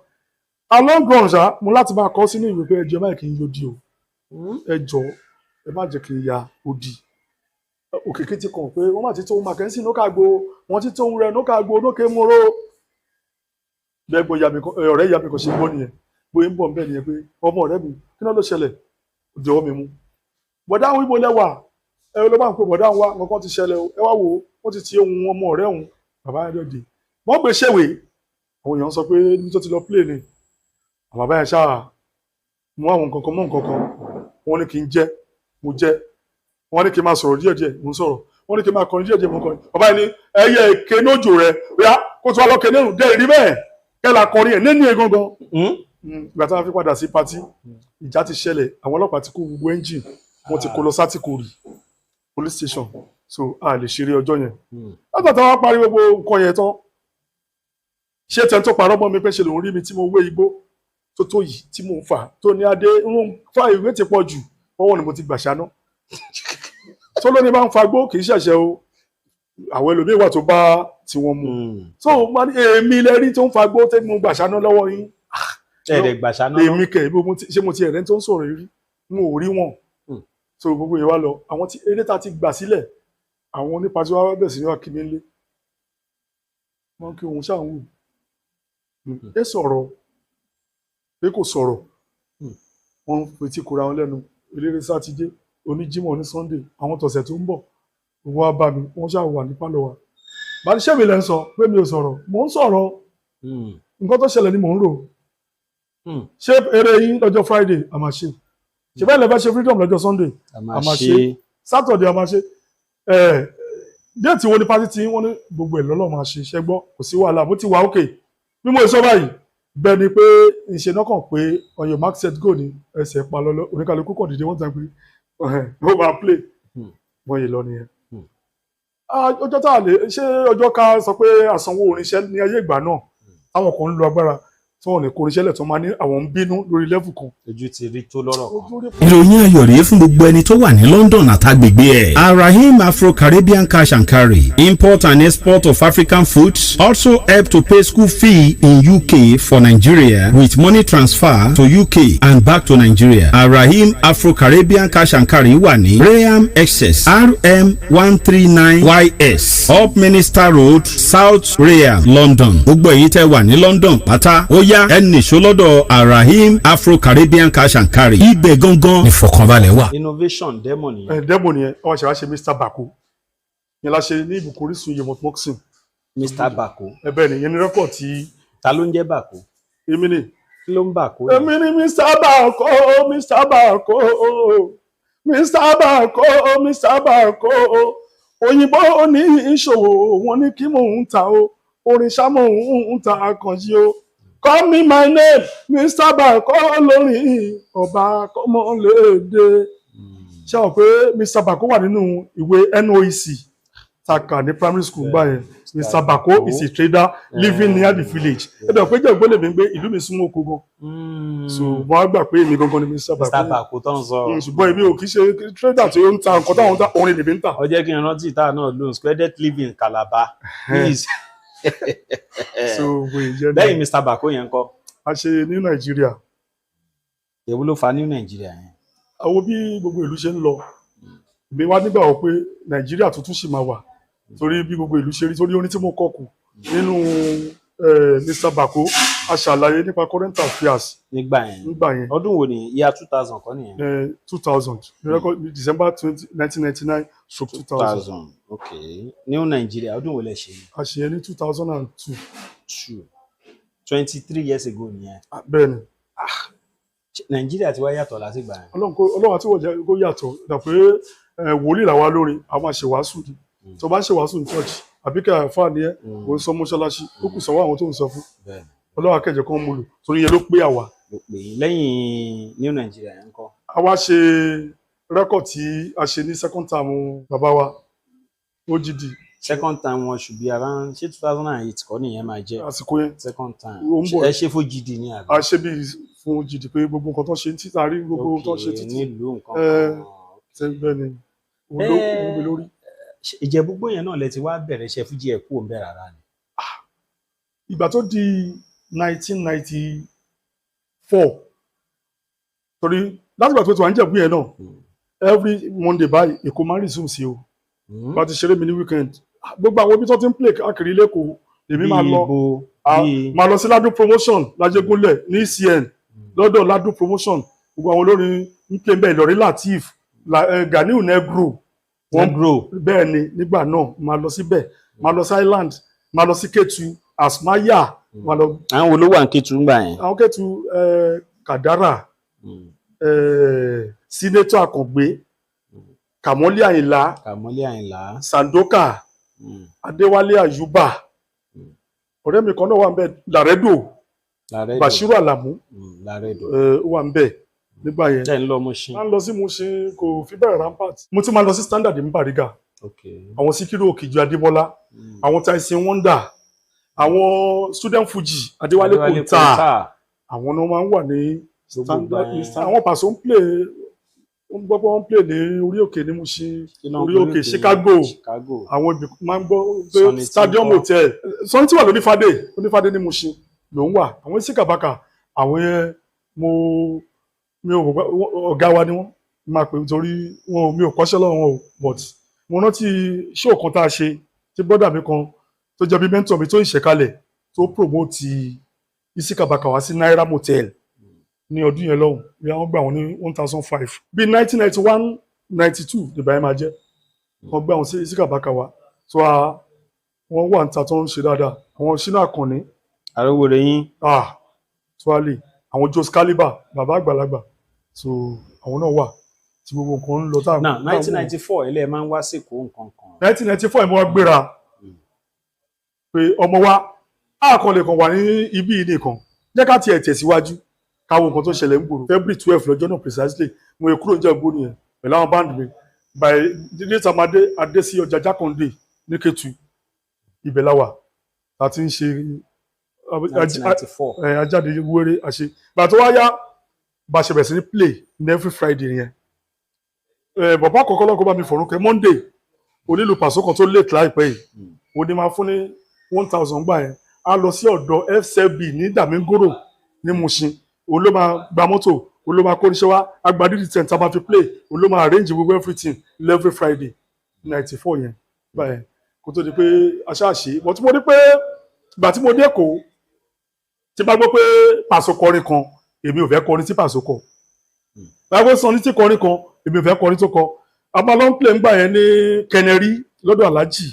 Along run ṣá, mo láti máa kọ sínú ìwé pé ẹ jọ̀ọ́, ẹ má kí n yóò o, ẹ jọ̀ọ́, ẹ má jẹ́ kí n ya odi. Òkèké ti kàn pé wọ́n má ti tó ohun Mackenzie nókàgbo, wọ́n ti tó ohun rẹ̀ nókàgbo nókè móró. Bẹ́ẹ̀ gbọ́ ìyá mi kan, ọ̀rẹ́ ìyá mi kan ṣe gbọ́ nìyẹn, bóyá ń bọ̀ ń bẹ̀ nìyẹn pé ọmọ ọ̀rẹ́ mi, kí náà ló ṣẹlẹ̀? Ó di ọwọ́ mi mú. Bọ̀dá àwọn ibo lẹ́wà, ẹ ló bá ń pè bọ̀dá wa, nǹkan ti ṣẹlẹ̀ o, ẹ wá wò ó, wọ́n ti ti ohun ọmọ ọ̀rẹ́ òun. Bàbá yẹn dọ̀dẹ̀ wọ́n gbé ṣèwé, àwọn èèyàn sọ pé níbi tó ti lọ play ni. Àwọn bàbá yẹn ṣáà Mú àwọn nǹkan kan mọ́ nǹkan kan. Wọ́n ní kí n jẹ́, mo jẹ́. Wọ́n ní kí n máa sọ̀rọ̀ díẹ̀díẹ̀, mo ń sọ̀rọ̀. Wọ́n ní kí n máa kọrin díẹ̀díẹ̀, mo ń kọrin. Bàbá yìí ní ẹyẹ èké nójò rẹ bóyá kó tó wá lọ́kẹ́ nínú dẹ́ rí bẹ́ẹ̀ kẹ́ la kọrin ẹ̀ nínú egangan. Ìgbà tí wọ́n fi padà sí party, ìjà ti ṣẹlẹ̀. Àwọn ọlọ́pàá ti kó gbogbo engine, wọ́n ti kó lọ sátìkò rì police station, so a lè ṣeré ọjọ́ yẹn. Látà táwọn parí gbogbo nǹkan yẹn tán, ṣé tẹ́ tó parọ́ mọ́ mi pé ṣe lòun rí mi tí mo wé igbó tó tó yìí tí mò ń fà, tó ní adé ń fa ìwé ti pọ̀ jù ọwọ́ ni mo ti gbà ṣáná tó lóní bá ń fagbó, kì í ṣẹ̀ṣẹ̀ o. Àwọn ẹlòmíín wà tó bá tiwọn mu. So mo ní èmi lẹ rí tó ń fagbó tí mo gbà ṣáná lọ́wọ́ yín. Ẹ̀ẹ́dẹ̀ gbàṣà náà. Èmi kẹ̀ ibo mo ti ṣé mo ti ẹ̀rẹ́ tó ń sọ̀rọ̀ rí, n ò rí wọn. So gbogbo yẹn wá lọ, àwọn tí eré ta ti gbà sílẹ̀, àwọn onípatí wa bẹ̀ sí ní wá kí mi lé wọn kí òun ṣáà ń wù ẹ sọ̀rọ̀ pé kò sọ̀rọ̀. Wọ́n ń fetí kora wọn lẹ́nu. Eléré Sátidé, oníjímọ̀, ní Sunday, àwọn tọ̀sẹ̀ tó ń bọ̀ wọ́n wá bá mi, wọ́n ṣáà wà ní pálọ̀ wa. Bá ṣé mi lẹ́ ń sọ pé mi ò sọ̀rọ̀, mò ń sọ̀rọ̀. Nǹkan tó ṣẹlẹ̀ ni mò ń rò. Ṣé eré yín lọ́jọ́ Friday, a máa ṣe? Ṣe bẹ́ẹ̀ lè fẹ́ ṣe freedom lọ́jọ́ Sunday? A a máa máa ṣe. Ṣe. Saturday a máa ṣe. Ẹ̀ date wo ni party tí wọ́n ní gbogbo ẹ̀ lọ́lọ́ máa ṣe? Ṣẹ́ gbọ́, kò sí wàhálà, mo ti wà ókè. Bí mo sọ báyìí, bẹ́ẹ̀ ni pé ìṣe náà kàn pé on your mark, set, go ni ẹsẹ̀ pa lọ́lọ́. Oníkálukú kàn dìde, wọ́n tàn pé ó máa play. Wọ́n yìí lọ nìyẹn. Ah, ọjọ́ tá a lè ṣé ọjọ́ ká sọ pé àsanwó orinṣẹ́ ní ayé ìgbà náà, táwọn kan ń lo agbára tí wọ́n lè kó orinṣẹ́ lẹ̀ tó máa ní àwọn ń bínú lórí level kan. Ojú ti rí tó lọ́rọ̀ kan. Ojú rí. Ìròyìn ayọ̀ rèé fún gbogbo ẹni tó wà ní London àtàgbègbè ẹ̀. Arahim Afro-Caribbean Cash and Carry, import and export of African foods, also help to pay school fee in UK for Nigeria with money transfer to UK and back to Nigeria. Arahim Afro-Caribbean Cash and Carry wà ní Rainham, Essex, RM 139 YS, Upminster Road, South Rainham, London. Gbogbo èyí tẹ́ wà ní London pátá, ó yá, ẹ nìṣó lọ́dọ̀ Arahim Afro-Caribbean Cash and Carry. Ibẹ̀ gangan ìfọ̀kànbalẹ̀ wà. Innovation demo nìyẹn. Ẹ̀ demo nìyẹn. Wọ́n ṣe wá ṣe Mr Bako yẹn la ṣe ní ìbùkún orísun yemot moxin. Mr Bako. Ẹ bẹ́ẹ̀ ni, yẹn ní record tí Ta ló ń jẹ́ Bako? Èmi ni. Kí ló ń Bako yẹn? Èmi ni Mr Bako, Mr Bako, Mr Bako, Mr Bako. Òyìnbó ní ìṣòwò wọn ní kí mò ń ta o, orin ṣá mò ń ta, àkànṣe o. Call me my name, Mr Bako, lórí ọba kọ́mọlédè. Ṣé àwọn pé Mr Bako wà nínú ìwé NOEC tá a kà ní primary school gbà yẹn? Mr Bako is a trader living near the village. Ẹ dẹ̀ pé jẹ́ ògbólè mi ń gbé ìlú mi súnmọ́ oko gan, so wọ́n á gbà pé èmi gangan ni Mr Bako. Mr Bako tó ń sọ. Ṣùgbọ́n èmi ò kì í ṣe trader tí ó ń ta nǹkan táwọn ń ta, orin lèmi ń tà. Ó jẹ́ kí n rántí ìta náà lóhùn squared living Calabar. Please. So wò ìyẹn Lẹ́yìn ni Mr Bako yẹn kọ́? A ṣe ní Nàìjíríà. Èwo ló fa ní Nàìjíríà yẹn? Àwọn bí gbogbo ìlú ṣe ń lọ, mi wá nígbà wọ pé Nàìjíríà tuntun sì máa wà, torí bí gbogbo ìlú ṣe rí, torí orin tí mo kọ kù nínú Mr Bako, a ṣàlàyé nípa current affairs. Nígbà yẹn? Nígbà yẹn. Ọdún wo ni? Year 2000 kọ́ nìyẹn? 2000, record December 20 1999 stroke 2000. 2000, ok. New Nigeria, ọdún wo lẹ ṣe? A ṣe yẹn ní 2002. Two 23 years ago nìyẹn. Bẹ́ẹ̀ ni. Ṣé Nàìjíríà ti wá yàtọ̀ látìgbà yẹn? Ọlọ́run kó, Ọlọ́run àti wọ̀jẹ̀ kó yàtọ̀ dà pé wòlíì làwa lórí àwọn máa ṣèwàásù ni. Tó bá ń ṣèwàásù ní church àbí kẹ́ àfáà ni ẹ́, kò ń sọ mọ́ṣáláṣí, ó kù sọ́wọ́ àwọn tó ń sọ fún. Ọlọ́run akẹ́jọ kan mú lò, torí yẹn ló pé àwa. Ló pè é. Lẹ́yìn New Nigeria yẹn ńkọ́? A wá ṣe record tí a ṣe ní second term bàbá wa OGD. Second time wọn should be around, ṣé 2008 kọ́ nìyẹn máa jẹ́? Àsìkò yẹn. Second time. Ó ń bọ̀. Ẹ ṣe fún GD ní àbí? A ṣe bí fún OGD pé gbogbo nǹkan tó ṣe títà rí, gbogbo ohun tó ṣe Okay, títì nílùú nǹkan kan. Ṣe bẹ́ẹ̀ ni, òun ló wú mi lórí. Ṣé Ìjẹ̀bú Igbó yẹn náà lẹ ti wá bẹ̀rẹ̀ iṣẹ́ fújì, ẹ̀ kú òun bẹ́ẹ̀ rárá ni? Ìgbà tó di 1994, torí látìgbà tó ti wà ní Ìjẹ̀bú yẹn náà, every Monday báyìí, Èkó máa ń resume sí o. Bá ti ṣeré mi ní weekend, gbogbo àwọn ibi tó ti ń play káàkiri lẹ́kọ̀ọ́ lèmi máa lọ. Ibo? Bíi Máa lọ sí Ládùn Promotion l'Ájégúnlẹ̀ ní ECN, lọ́dọ̀ Ládùn Promotion. Gbogbo àwọn olórin ń play bẹ́ẹ̀, Ìlọrí Lateef, Ganiu Negro, wọ́n Negro. Bẹ́ẹ̀ ni, nígbà náà máa lọ síbẹ̀, máa lọ sí Island, máa lọ sí Kétu, Asmaya, máa lọ. Àwọn wo ló wà ní Kétu ńgbà yẹn? Àwọn Kétu, Kàdárà. Senator Àkàngbé, Kàmọ́lé Àyìnlá, Kàmọ́lé Àyìnlá. Sandoka, Adéwálé Àyùbá, ọ̀rẹ́ mi kan náà wà ń bẹ̀, Làrẹ́dò, Làrẹ́dò. Bashiru Alamu. Làrẹ́dò. Ó wà ń bẹ̀ nígbà yẹn. Tẹ́ ń lọ Mushin. Máa ń lọ sí Mushin, kò fi bẹ́ẹ̀ rampart. Mo ti máa lọ sí Standard ní Bariga, àwọn Síkírù Òkìjọ Adébọ́lá, àwọn Tyson Wonder, àwọn Student Fuji, Adéwálé Kòńtà, àwọn náà máa ń wà ní Gbogbo Standard. ìgbà Ní yẹn. Standard. Àwọn Pàṣọ ń play, ó ń gbọ́ pé wọ́n ń play ní orí òkè ní Mushin, orí òkè Chicago. Chicago. Àwọn ibi máa ń gbọ́ pé Sunny tí Stadium ń kọ́. Hotel, Sunny tí wà lónífàdé, onífàdé ní Mushin ló ń wà. Àwọn Síkàbàkà, àwọn yẹn, mo mi ò mọ̀ pé ọ̀gá wa ni wọ́n máa pè, torí wọn mi ò kọ́ṣẹ́ lọ́wọ́ wọn o, but mo rántí show kan tá a ṣe tí brother mi kan tó jẹ́ bí mentor mi tó ń ṣẹ̀kalẹ̀ tó promote Isikabaka wá sí Naira Motel ní ọdún yẹn lọ́hùn, bí wọ́n gbà wọ́n ní 1,500, bí 1991, 92 nígbà yẹn máa jẹ́. Wọ́n gbà wọ́n sí Isikabaka wá, so wọ́n wà níta tó ń ṣe dáadáa. Àwọn Ṣínà Àkànní. Arówóre yín. Ah, tuale, àwọn Jos Caliber, bàbá àgbàlagbà, so àwọn náà wà tí gbogbo nǹkan ń lọ tá. Náà 1994 ilé ẹ máa ń wá sèkó nǹkan kan. 1994 ìmọ̀ wa gbéra pé ọmọ wa àkọlẹ̀ kan wà ní ibi yìí nìkan, jẹ́ ká tiẹ̀ tẹ̀síwájú, káwọn nǹkan tó ṣẹlẹ̀ ń gbòòrò. February 12 lọ́jọ́ náà precisely, mo yẹ kúrò ní Ìjẹ̀bú nìyẹn pẹ̀lú àwọn band mi. By later máa dé adé sí ọjà Jákàndé ní Kétu, ibẹ̀ la wà tá a ti ń ṣe. 1994. Ẹ ajáde wéré àṣe gbà tó wá yá, bá a ṣe bẹ̀rẹ̀ sí ní play ní every Friday yẹn. Ẹ bàbá àkọ́kọ́ lọ́kọ́ bá mi fọ̀rọ̀ kẹ́ Monday, onílù pàṣọ kan tó late láìpẹ́ yìí, ó ní máa fún ní 1,000 gbà yẹn, a lọ sí ọ̀dọ̀ FCB ní Dàmíngòrò ní Mushin. Òun ló máa gba mọ́tò, òun ló máa kó oníṣẹ́ wá, agbadidi ten tá a máa fi play, òun ló máa arrange gbogbo everything every Friday 94 yẹn gbà yẹn, kó tó di pé aṣáàṣe. But mo rí pé ìgbà tí mo dé Èkó, tí bá gbọ́ pé Pàṣọ kọrin kan, èmi ò fẹ́ kọrin tí Pàṣọ kọ. Bá gbọ́ Sunny tí kọrin kan, èmi ò fẹ́ kọrin tó kọ. Abala ń play ńgbà yẹn ní Kẹnẹrí lọ́dọ̀ Aláàjì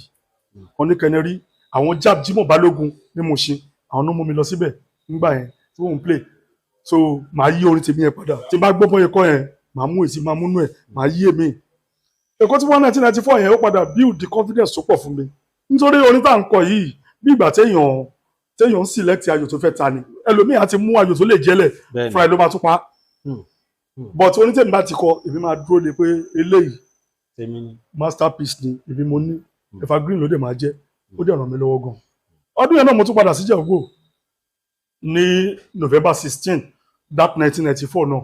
kan ní Kẹnẹrí, àwọn Jab Jimoh Balógun ní Mushin, àwọn ló mú mi lọ síbẹ̀ ńgbà yẹn tí wọ́n ń play. So màá yí orin tèmi yẹn padà. Tí n bá gbọ́ bọ́yẹ kọ́ yẹn, màá mú èsì, máa múnú ẹ̀, màá yí èmi. Èkó tí wọ́n 1994 yẹn, ó padà build the confidence tó pọ̀ fún mi, nítorí orin tá à ń kọ yìí, bí ìgbà téèyàn ń select ayò tó fẹ́ ta ni. Ẹlòmíì á ti mú ayò tó lè jẹ́lẹ̀ fúnra ẹ̀ ló máa tún pa. But orin tèmi bá ti kọ, èmi máa dúró lé pé eléyìí Tèmi ni. masterpiece ni, èmi mo ní, evergreen ló dẹ̀ máa jẹ́. Ó dẹ̀ ràn mí lọ́wọ́ gan. Ọdún yẹn náà mo tún padà sí Ìjẹ̀bú ní November 16 that 1994 náà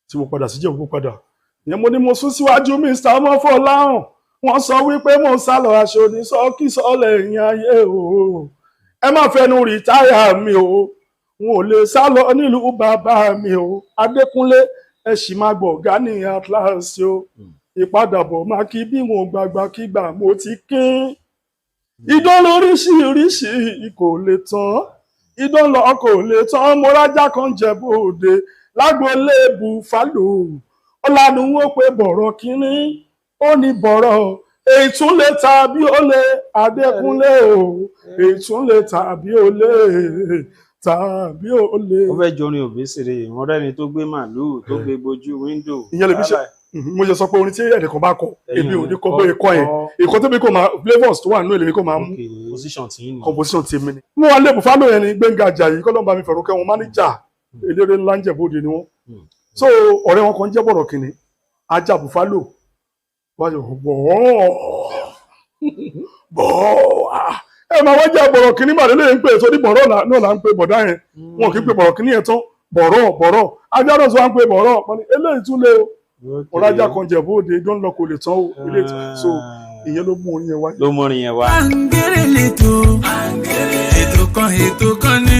tí mo padà sí Ìjẹ̀bú padà ìyẹn, mo ní mo sún síwájú Mr. Mọ́fọ́láhàn, wọ́n sọ wípé mo sá lọ, aṣọ ní sọ́kísọ́ lẹ́yìn ayé o, ẹ má fẹnu rìtáyà mi o, n ò lè sá lọ nílùú bàbá mi o, Adékúnlé ẹ sì máa gbọ̀gá ní Atlas o, ìpadàbọ̀ máa kí bí mo gbàgbà kígbà mo ti kín idán lóríṣiríṣi kò lè tán, idán lọ kò lè tán, mo rájà kan jẹ bóde lágboolé Buffalo, ọ̀lànà ó pé bọ̀rọ̀ kínní, ó ní bọ̀rọ̀ èyí tún lè tàbí ó lè, Adékúnlé o, èyí tún lè tàbí ó lè tàbí ó lè. Ó fẹ́ jorin Òbésèré, ìwọ̀n rẹ́ni tó gbé màlúù tó gbé gbojú wíńdò. Ìyẹn lèmi ṣe mo ṣe sọ pé orin tí ẹnìkan bá kọ, èmi ò ní kọ bóyá kọ yẹn, ìkọ́ tẹ́mi kò máa flavours tó wà nínú èlèmi kò máa mú. Position tí ń nì. Composition tèmi ni. Mo wà lé Buffalo yẹn ni Gbẹ́ngà Àjàyí, kọ́lọ́n bá mi fẹ̀rù kẹ́ wọn, mánéjà eléré ńlá ń jẹ̀bóde ni wọ́n. So ọ̀rẹ́ wọn kan jẹ́ bọ̀rọ̀ kìnní, ajá Buffalo wọ́n ṣe bọ̀ọ́ bọ̀ọ́, ẹ máa wọ́n jẹ́ bọ̀rọ̀ kìnní màdé lè ń pè tó ní bọ̀rọ̀ náà là ń pè bọ̀dá yẹn, wọn kì í pè bọ̀rọ̀ kìnní yẹn tán, bọ̀rọ̀ bọ̀rọ̀ ajá náà sọ wá ń pè bọ̀rọ̀ eléyìí tún lé o, ọ̀rájà kan jẹ̀ bóde don lọ kò lè tán o eléyìí tún. So ìyẹn ló mú orin yẹn wáyé. Ló mú orin yẹn wá. Àǹgẹ̀rẹ̀ lètò, ètò kan, ètò kan ní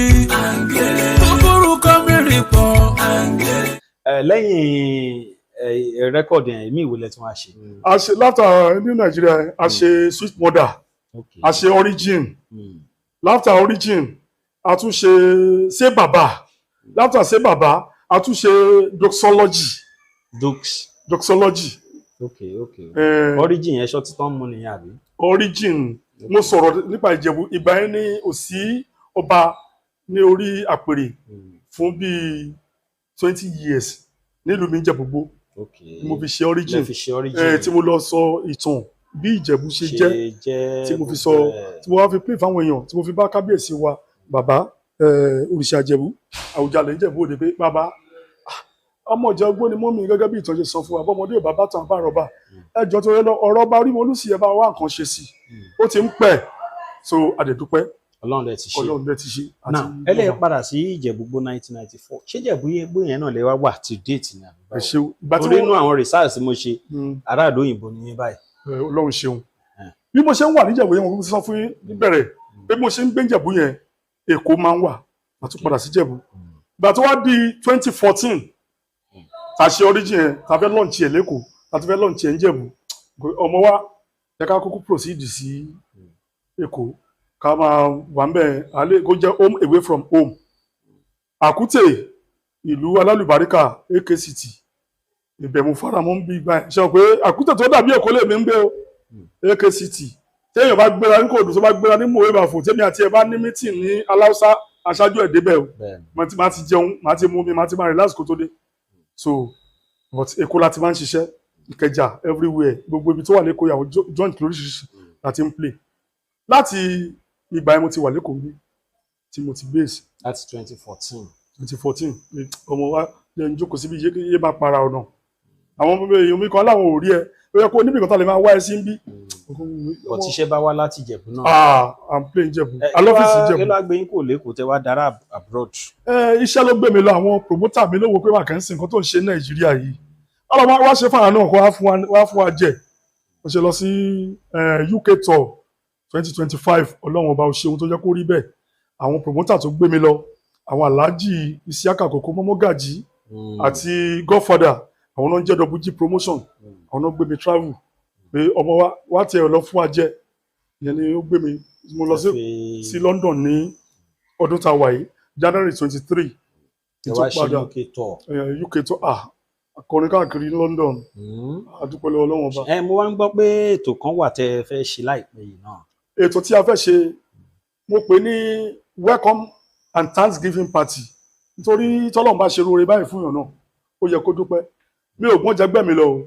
tó forúkọ mẹ́rin pọ̀. Ẹ lẹ́yìn record yẹn, èmi ìwòlẹ̀ tí wọ́n á ṣe. A ṣe láfta ní Nàìjíríà, a ṣe Sweet Mother, a ṣe Origin. Láfta Origin, a tún ṣe Ṣé Bàbá. Láfta Ṣé Bàbá, a tún ṣe Doxology. Dox. Doxology. Ok, Origin yẹn, ṣọtí tán mú nìyẹn àbí? Origin, mo sọ̀rọ̀ nípa Ìjẹ̀bú ìgbà yẹn ní òsì ọba ní orí àpèrè fún bíi 20 years nílùú mi Ìjẹ̀bú-Igbó ni mo fi ṣe origin. Lẹ fi ṣe origin. Tí mo lọ sọ ìtàn bí Ìjẹ̀bú ṣe jẹ́, jẹ́ tí mo fi sọ, gbogbo ẹ̀. tí mo wá fi pín fáwọn èèyàn, tí mo fi bá kábíyèsí wa, bàbá òrìṣà Ìjẹ̀bú, Àwùjalẹ̀ Ìjẹ̀bú Òde, pé bàbá, ọmọ Ìjẹ̀bú ni mọ́mí, gẹ́gẹ́ bí ìtàn ṣe sọ fún wa, bọ́mọdé ò bá bá tàn bá rọ̀bà, ẹjọ́ tó yẹ lọ ọ̀rọ̀ bá Orímọlúsì, ẹ bá wá nǹkan ṣe sí i, ó ti ń pẹ́. So àdẹ̀dúpẹ́. Ọlọ́run lẹ ti ṣe. Ọlọ́run lẹ ti ṣe. Now, ẹ lè padà sí Ìjẹ̀bú-Igbó 1994. Ṣé Ìjẹ̀bú-Igbó yẹn náà lè wá wà till date ní àbí Ẹ báwo? ṣeun. Ìgbà tí Torí wọ́n inú àwọn research tí mo ṣe, aráàlú òyìnbó ni yín báyìí. Ọlọ́run ṣeun. Bí mo ṣe ń wà níjẹ̀bú yẹn, mo sọ fún yín níbẹ̀rẹ̀ pé bí mo ṣe ń gbé Ìjẹ̀bú yẹn, Èkó máa ń wà, màá tún padà sí Ìjẹ̀bú. Ìgbà tó wá di 2014, tá a ṣe origin yẹn, tá a fẹ́ launch ẹ̀ lẹ́kọ̀ọ́, tá a tún fẹ́ launch ẹ̀ ń Jẹ̀bú, ọmọ wa yẹ ká kúkú proceed sí Èkó, ká máa wà ń bẹ̀ alẹ́, kó jẹ́ home away from home. Àkútè, ìlú alálùbáríkà, AK City, ibẹ̀ mo faramọ́ ń bí gbà ẹ̀ ṣe pé Àkútè tó dàbí Èkó lèmi ń gbé o. AK City, téèyàn bá gbéra ní Kòòdù, tó bá gbéra ní mòwe bàfò, tèmi àti ẹ bá ní meeting ní Aláùsá, aṣáájú ẹ̀ débẹ̀ o. Máa ti jẹun, máa ti mú mi, máa ti máa relax kó tó dé. So, but Èkó la ti máa ń ṣiṣẹ́, Ìkẹjà, everywhere, gbogbo ibi tó wà lẹ́kọ̀ọ́, ìyàwó joint lóríṣiríṣi la ti ń play. Láti ìgbà yẹn, mo ti wà lẹ́kọ̀ọ́ bí tí mo ti base. Láti 2014. 2014, ọmọ wa yẹn ń jókòó síbi yé máa para ọ̀nà àwọn ọmọ èèyàn mi kan láwọn ò rí ẹ, ó yẹ kó níbi kan tá lè máa wá ẹ sí ń bí. But tíṣẹ́ bá wá láti Ìjẹ̀bú náà. Ah, I'm playing Ìjẹ̀bú alọ́fíìsì Kí Ìjẹ̀bú. ló wá gbé yín kò lẹ́kọ̀ọ́ tẹ wá dára abroad? Iṣẹ́ ló gbé mi lọ. Àwọn promoter mi ló wo pé wà kàn ń sìn nǹkan tó ń ṣe ní Nàìjíríà yìí, ọlọ́mọ wá ṣe fáwọn náà kó wá fún wa jẹ. Mo ṣe lọ sí UK tour 2025. Ọlọ́run ọba, ò ṣeun tó jẹ́ kó rí bẹ́ẹ̀. Àwọn promoter tó gbé mi lọ, àwọn Alhaji Isiaka Koko Mọ́mọ́gàjì àti Godfather, àwọn náà ń jẹ́ Double G Promotion. Àwọn náà gbé mi travel pé ọmọ wa wá tiẹ̀ lọ fún wa jẹ. Ìyẹn ni ó gbé mi, mo lọ sí London ní ọdún tá a wà yìí, January 23. Ẹ wá ṣe UK tour. UK tour, ah, akọrin káàkiri ní London. Adúpẹ́ lọ́wọ́ Ọlọ́run ọba. Ẹ mo wá ń gbọ́ pé ètò kan wà tẹ́ ẹ fẹ́ ṣe láìpẹ́ yìí náà. Ètò tí a fẹ́ ṣe, mo pè ní welcome and thanksgiving party, nítorí tọ́lọ́run bá ṣe rore báyìí fún yàn náà, ó yẹ kó dúpẹ́. Mi ò gbọ́n jẹgbẹ́ mi lọ o.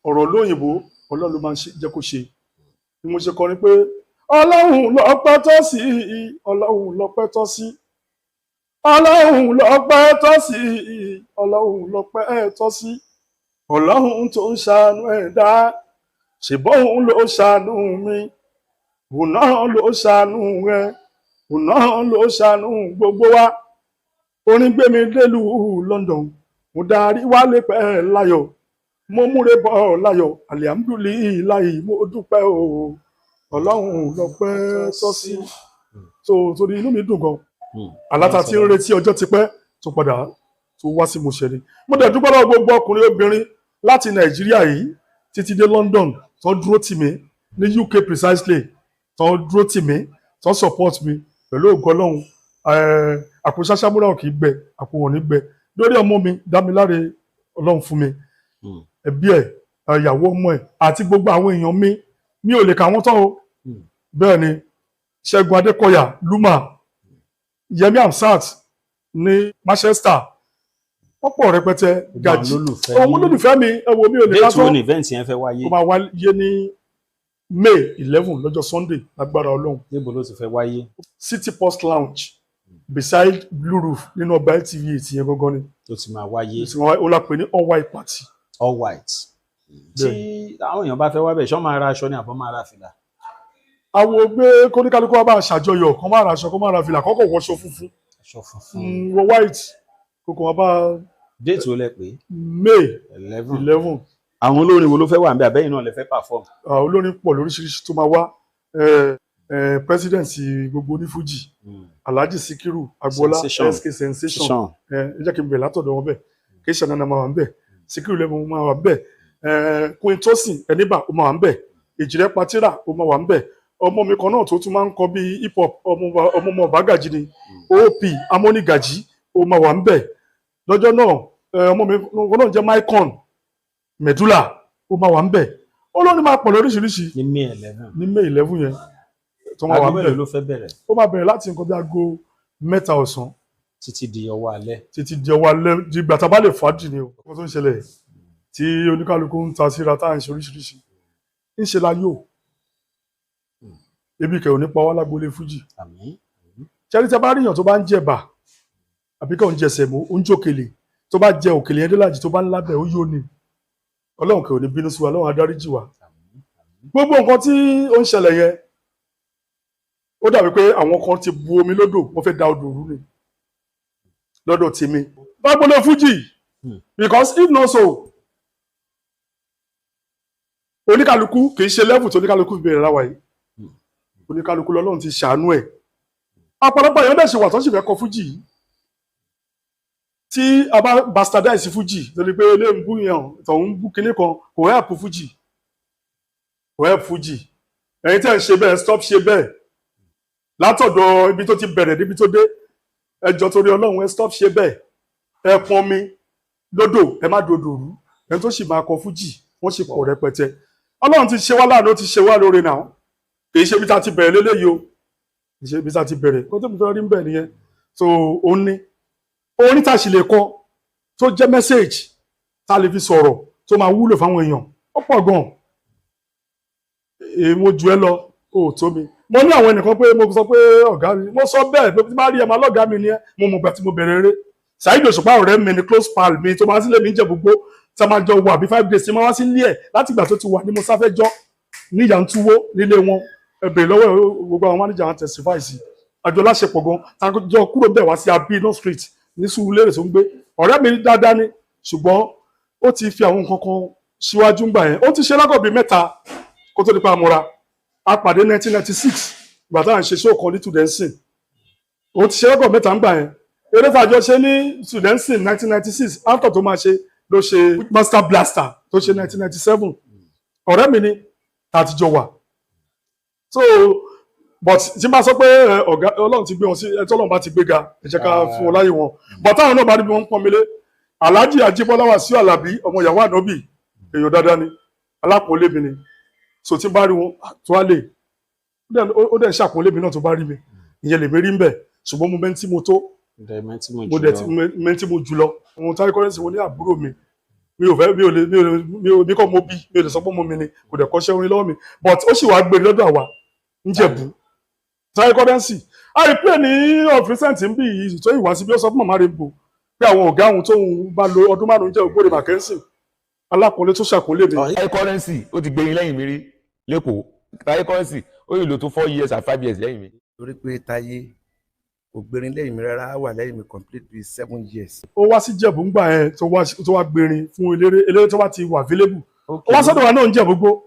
Ọ̀rọ̀ lóyìnbó, Ọlọ́run ló máa ń jẹ́ kó ṣe ni mo ṣe kọrin pé Ọlọ́run lọ́pẹ́ tọ́ sí, Ọlọ́run lọ́pẹ́ tọ́ sí, Ọlọ́run lọ́pẹ́ tọ́ sí, Ọlọ́run lọ́pẹ́ tọ́ sí, Ọlọ́run tó ń ṣàánú ẹ̀dá, ṣèbọ́hún ló ṣàánú mi, òun náà ló ṣàánú rẹ, òun náà ló ṣàánú gbogbo wa. Orin gbé mi délùú London, mo darí wálé pẹ́ láyọ̀, mo múre bọ̀ láyọ̀, alihamudulilayi, mo dúpẹ́ o, Ọlọ́run lọ́pẹ́ tọ́ sí. So torí inú mi dùn gan, àlátà tí ń retí ọjọ́ tipẹ́ tó padà tó wá sí mo ṣe ni. Mo dẹ̀ dúpẹ́ lọ́wọ́ gbogbo ọkùnrin, obìnrin láti Nàìjíríà yìí títí dé London tó dúró tì mí, ní UK precisely, tó dúró tì mí, tó support mi. Pẹ̀lú ògo Ọlọ́run, àpò ṣáṣámúrà kì í gbẹ, àpò wọn ní gbẹ lórí ọmọ mi Dámiláre. Ọlọ́run fún mi, ẹbí ẹ̀, ìyàwó ọmọ ẹ̀ àti gbogbo àwọn èèyàn mi, mi ò lè kà wọ́n tán o. Bẹ́ẹ̀ ni Ṣẹ́gun Adékọ̀yà, Luma, Yẹmi Amsat ní Manchester, wọ́n pọ̀ rẹpẹtẹ. Gàjí, òun olólùfẹ́ mi, ẹ wo, mi ò lè ká Date wo tán. ni event yẹn fẹ́ wáyé? Ó máa wáyé ní May 11, lọ́jọ́ Sunday, lágbára Ọlọ́run. Níbo ló ti fẹ́ wáyé? City Post Lounge, beside Blue Roof, nínú ọgbà LTV 8 yẹn gangan ni. Tó ti máa wáyé. Tí wọ́n ó la pè ní all white party. All white. Tí àwọn èèyàn bá fẹ́ wá bẹ̀, ṣọ́ máa ra aṣọ ni àbọ̀ máa ra fìlà? Àwọn gbé kóníkálukú wa bá a ṣàjọyọ̀, kó má ra aṣọ, kó má ra fìlà, kọ́kọ́ wọṣọ funfun. Aṣọ funfun. Wọ white kókò wọn bá. Date wo lẹ pé? May 11. 11. Àwọn olórin wo ló fẹ́ wà níbẹ̀? Àbẹ́yìn náà lè fẹ́ perform? Olórin pọ̀ lóríṣiríṣi tó máa wá. President gbogbo onífújì, Alhaji Sikiru Agboola. Sensation. SK Sensation. Sean. Ẹ jẹ́ kí n bẹ̀rẹ̀ látọ̀dọ̀ wọn bẹ́ẹ̀. Kì í ṣe ànánà máa wà ń bẹ̀, Sikiru lẹ́mu máa wà ń bẹ̀, Queen Tosin Ẹnibà ó máa wà ń bẹ̀, Èjìrẹ́ Patira ó máa wà ń bẹ̀, ọmọ mi kan náà tó tún máa ń kọ bí hip hop, ọmọ ọmọ ọ̀bágàjì ni, OP Amónígàjì, ó máa wà ń bẹ̀ lọ́jọ́ náà. Ọmọ mi kan náà jẹ́ Maicon Medula, ó máa wà ń bẹ̀. Olórin máa pọ̀ lóríṣiríṣi. Ní May 11. Ní May 11 yẹn tó máa wà Aago ń mélòó bẹ̀. ló fẹ́ bẹ̀rẹ̀? Ó máa bẹ̀rẹ̀ láti nǹkan bí aago 3 ọ̀sán. Títí di ọwọ́ alẹ́. Títí di ọwọ́ alẹ́, di ìgbà tá a bá lè fàájì ni o. Nǹkan tó ń ṣẹlẹ̀ tí oníkálukú ń ta síra, tá à ń ṣe oríṣiríṣi, ń ṣe la yóò ebi kẹ̀ ò ní pa wá lágboolé fújì. Àmín. Ṣẹ́rí, tí a bá ríyàn tó bá ń jẹ̀bà àbí kàn ń jẹ sẹ̀mó, ó ń jòkèlè, tó bá jẹ òkèlè yẹn délàjì, tó bá ń lábẹ́, ó yó ni. Ọlọ́run kẹ̀ ò ní bínú sí wa, Ọlọ́run á dáríjì wa. Àmín. Gbogbo nǹkan tí ó ń ṣẹlẹ̀ yẹn, ó dàbí pé àwọn kan ti bu omi lódò, wọ́n fẹ́ da odò rú ni lọ́dọ̀ tèmi lágboolé fújì. Because if not so, oníkálukú kì í ṣe level tó oníkálukú fi bẹ̀rẹ̀ láwa yìí. Oníkálukú lọ́lọ́run ti ṣàánú ẹ̀. Ọ̀pọ̀lọpọ̀ èèyàn dẹ̀ ṣe wà tó sì fẹ́ kọ fújì yìí. Tí a bá bastardize fújì lórí pé ilé ń bú yàn, tọ̀hún ń bú kinní kan, kò help fújì, kò help fújì. Ẹ̀yin tẹ́ ń ṣe bẹ́ẹ̀, stop ṣe bẹ́ẹ̀. Látọ̀dọ̀ ibi tó ti bẹ̀rẹ̀ débi tó dé, ẹ jọ̀ọ́, torí Ọlọ́run, ẹ stop ṣe bẹ́ẹ̀. Ẹ pọn mi lódò, ẹ má dodò rú. Ẹni tó sì máa kọ fújì, wọ́n sì pọ̀ rẹpẹtẹ. Ọlọ́run ti ṣe wá láàánú, ó ti ṣe wá lóore náà. Kì í ṣe ibi tá a ti bẹ̀rẹ̀ lélẹ́yìí o, kì í ṣe ibi tá a ti bẹ̀rẹ̀. Kó tó mi fẹ́ rí ń bẹ̀ nìyẹn. So ó ní orin tá a sì lè kọ tó jẹ́ message, tá a lè fi sọ̀rọ̀, tó máa wúlò fáwọn èèyàn, ó pọ̀ gan. Èmo ju ẹ lọ, ó tó mi. Mo ní àwọn ẹnìkan pé mo sọ pé ọ̀gá mi, mo sọ bẹ́ẹ̀ pé tí bá rí ẹ máa lọ́gàá mi ni ẹ. Mo mọ̀ gbà tí mo bẹ̀rẹ̀ eré, Saheed Òṣùpá ọ̀rẹ́ mi ni, close pal mi, tó máa sílé mi ń jẹ gbogbo tí a máa jọ wà bí 5 days tí máa wá sí ilé ẹ̀ láti ìgbà tó ti wà ní Mọ́sáfẹ́jọ́ ní Yàntúwó nílé wọn. Ẹ bèrè lọ́wọ́ gbogbo àwọn manager, àwọn testify sí àjọ láṣepọ̀ gan, tá a jọ kúrò bẹ́ẹ̀ wá sí Abino Street ní Sùúrùlérè tó ń gbé. Ọ̀rẹ́ mi dáadáa ni, ṣùgbọ́n ó ti fi àwọn nǹkan kan síwájú ńgbà yẹn. Ó ti ṣe lágọ̀ bíi mẹ́ta kó tó di pa àmúra. A pàdé 1996, ìgbà tá à ń ṣe show kan ní Tudensin. Ó ti ṣe lágọ̀ mẹ́ta ńgbà yẹn. Eré tá a jọ ṣe ní Tudensin 1996, after tó máa ṣe ló ṣe Master Blaster tó ṣe 1997. Ọ̀rẹ́ mi ni, tá a ti jọ wà. So but tí n bá sọ pé ọ̀gá, Ọlọ́run ti gbé wọn sí ẹ, tí Ọlọ́run bá ti gbé ga, ẹ jẹ́ ká fún wọn láyé wọn. But táwọn náà bá rí bí wọ́n ń pọ́n mi lé, Alhaji Ajíbọ́lá Wàsíù Àlàbí, ọmọ ìyàwó ànábì, èèyàn dáadáa ni, alápọ̀nlé mi ni. So tí n bá rí wọn tó wá lè ó dẹ̀ ṣàpọ̀nlé mi náà tó bá rí mi, ìyẹn lèmi rí ń bẹ̀. Ṣùgbọ́n mo mẹ́ntí mo tó. Dẹ̀mẹ́ tí mo mo jù dẹ̀ lọ. ti mẹ́ntí mo jù lọ. Àwọn Táyé Currency, mo ní àbúrò mi. Mi ò fẹ́, mi ò lè, mi ò lè, mi ò mi kọ́ mo bí, mi ò lè sọ pé mo mi ni, kò dẹ̀ kọ́ṣẹ́ orin lọ́wọ́ mi, but ó sì wá gbé lọ́dọ̀ àwa n'Íjẹ̀bú. Táyé Currency a rí play ní of recent ń bí yìí tó ìwá síbi, ó sọ fún màmá rẹ̀ bò pé àwọn ọ̀gá òun tóun bá lo ọdún 5 jẹ́ ògbóde Mackenzie, alákọ̀ọ́lé tó ṣàkólé mi. Táyé Currency, ó ti gbẹ̀yìn lẹ́yìn mi rí lẹ́kọ̀ọ́. Táyé Currency, ó yìí lò tó 4 years and 5 years lẹ́yìn mi. Torí pé Táyé kò gbérin lẹ́yìn mi rárá, á wà lẹ́yìn mi complete bíi 7 years. Ó wá sí Jẹ̀bú ńgbà yẹn tó wá gbèrin fún eléré, eléré tó bá ti wà available. Ó wá sọ́dọ̀ wa náà ń Jẹ̀bú gbó,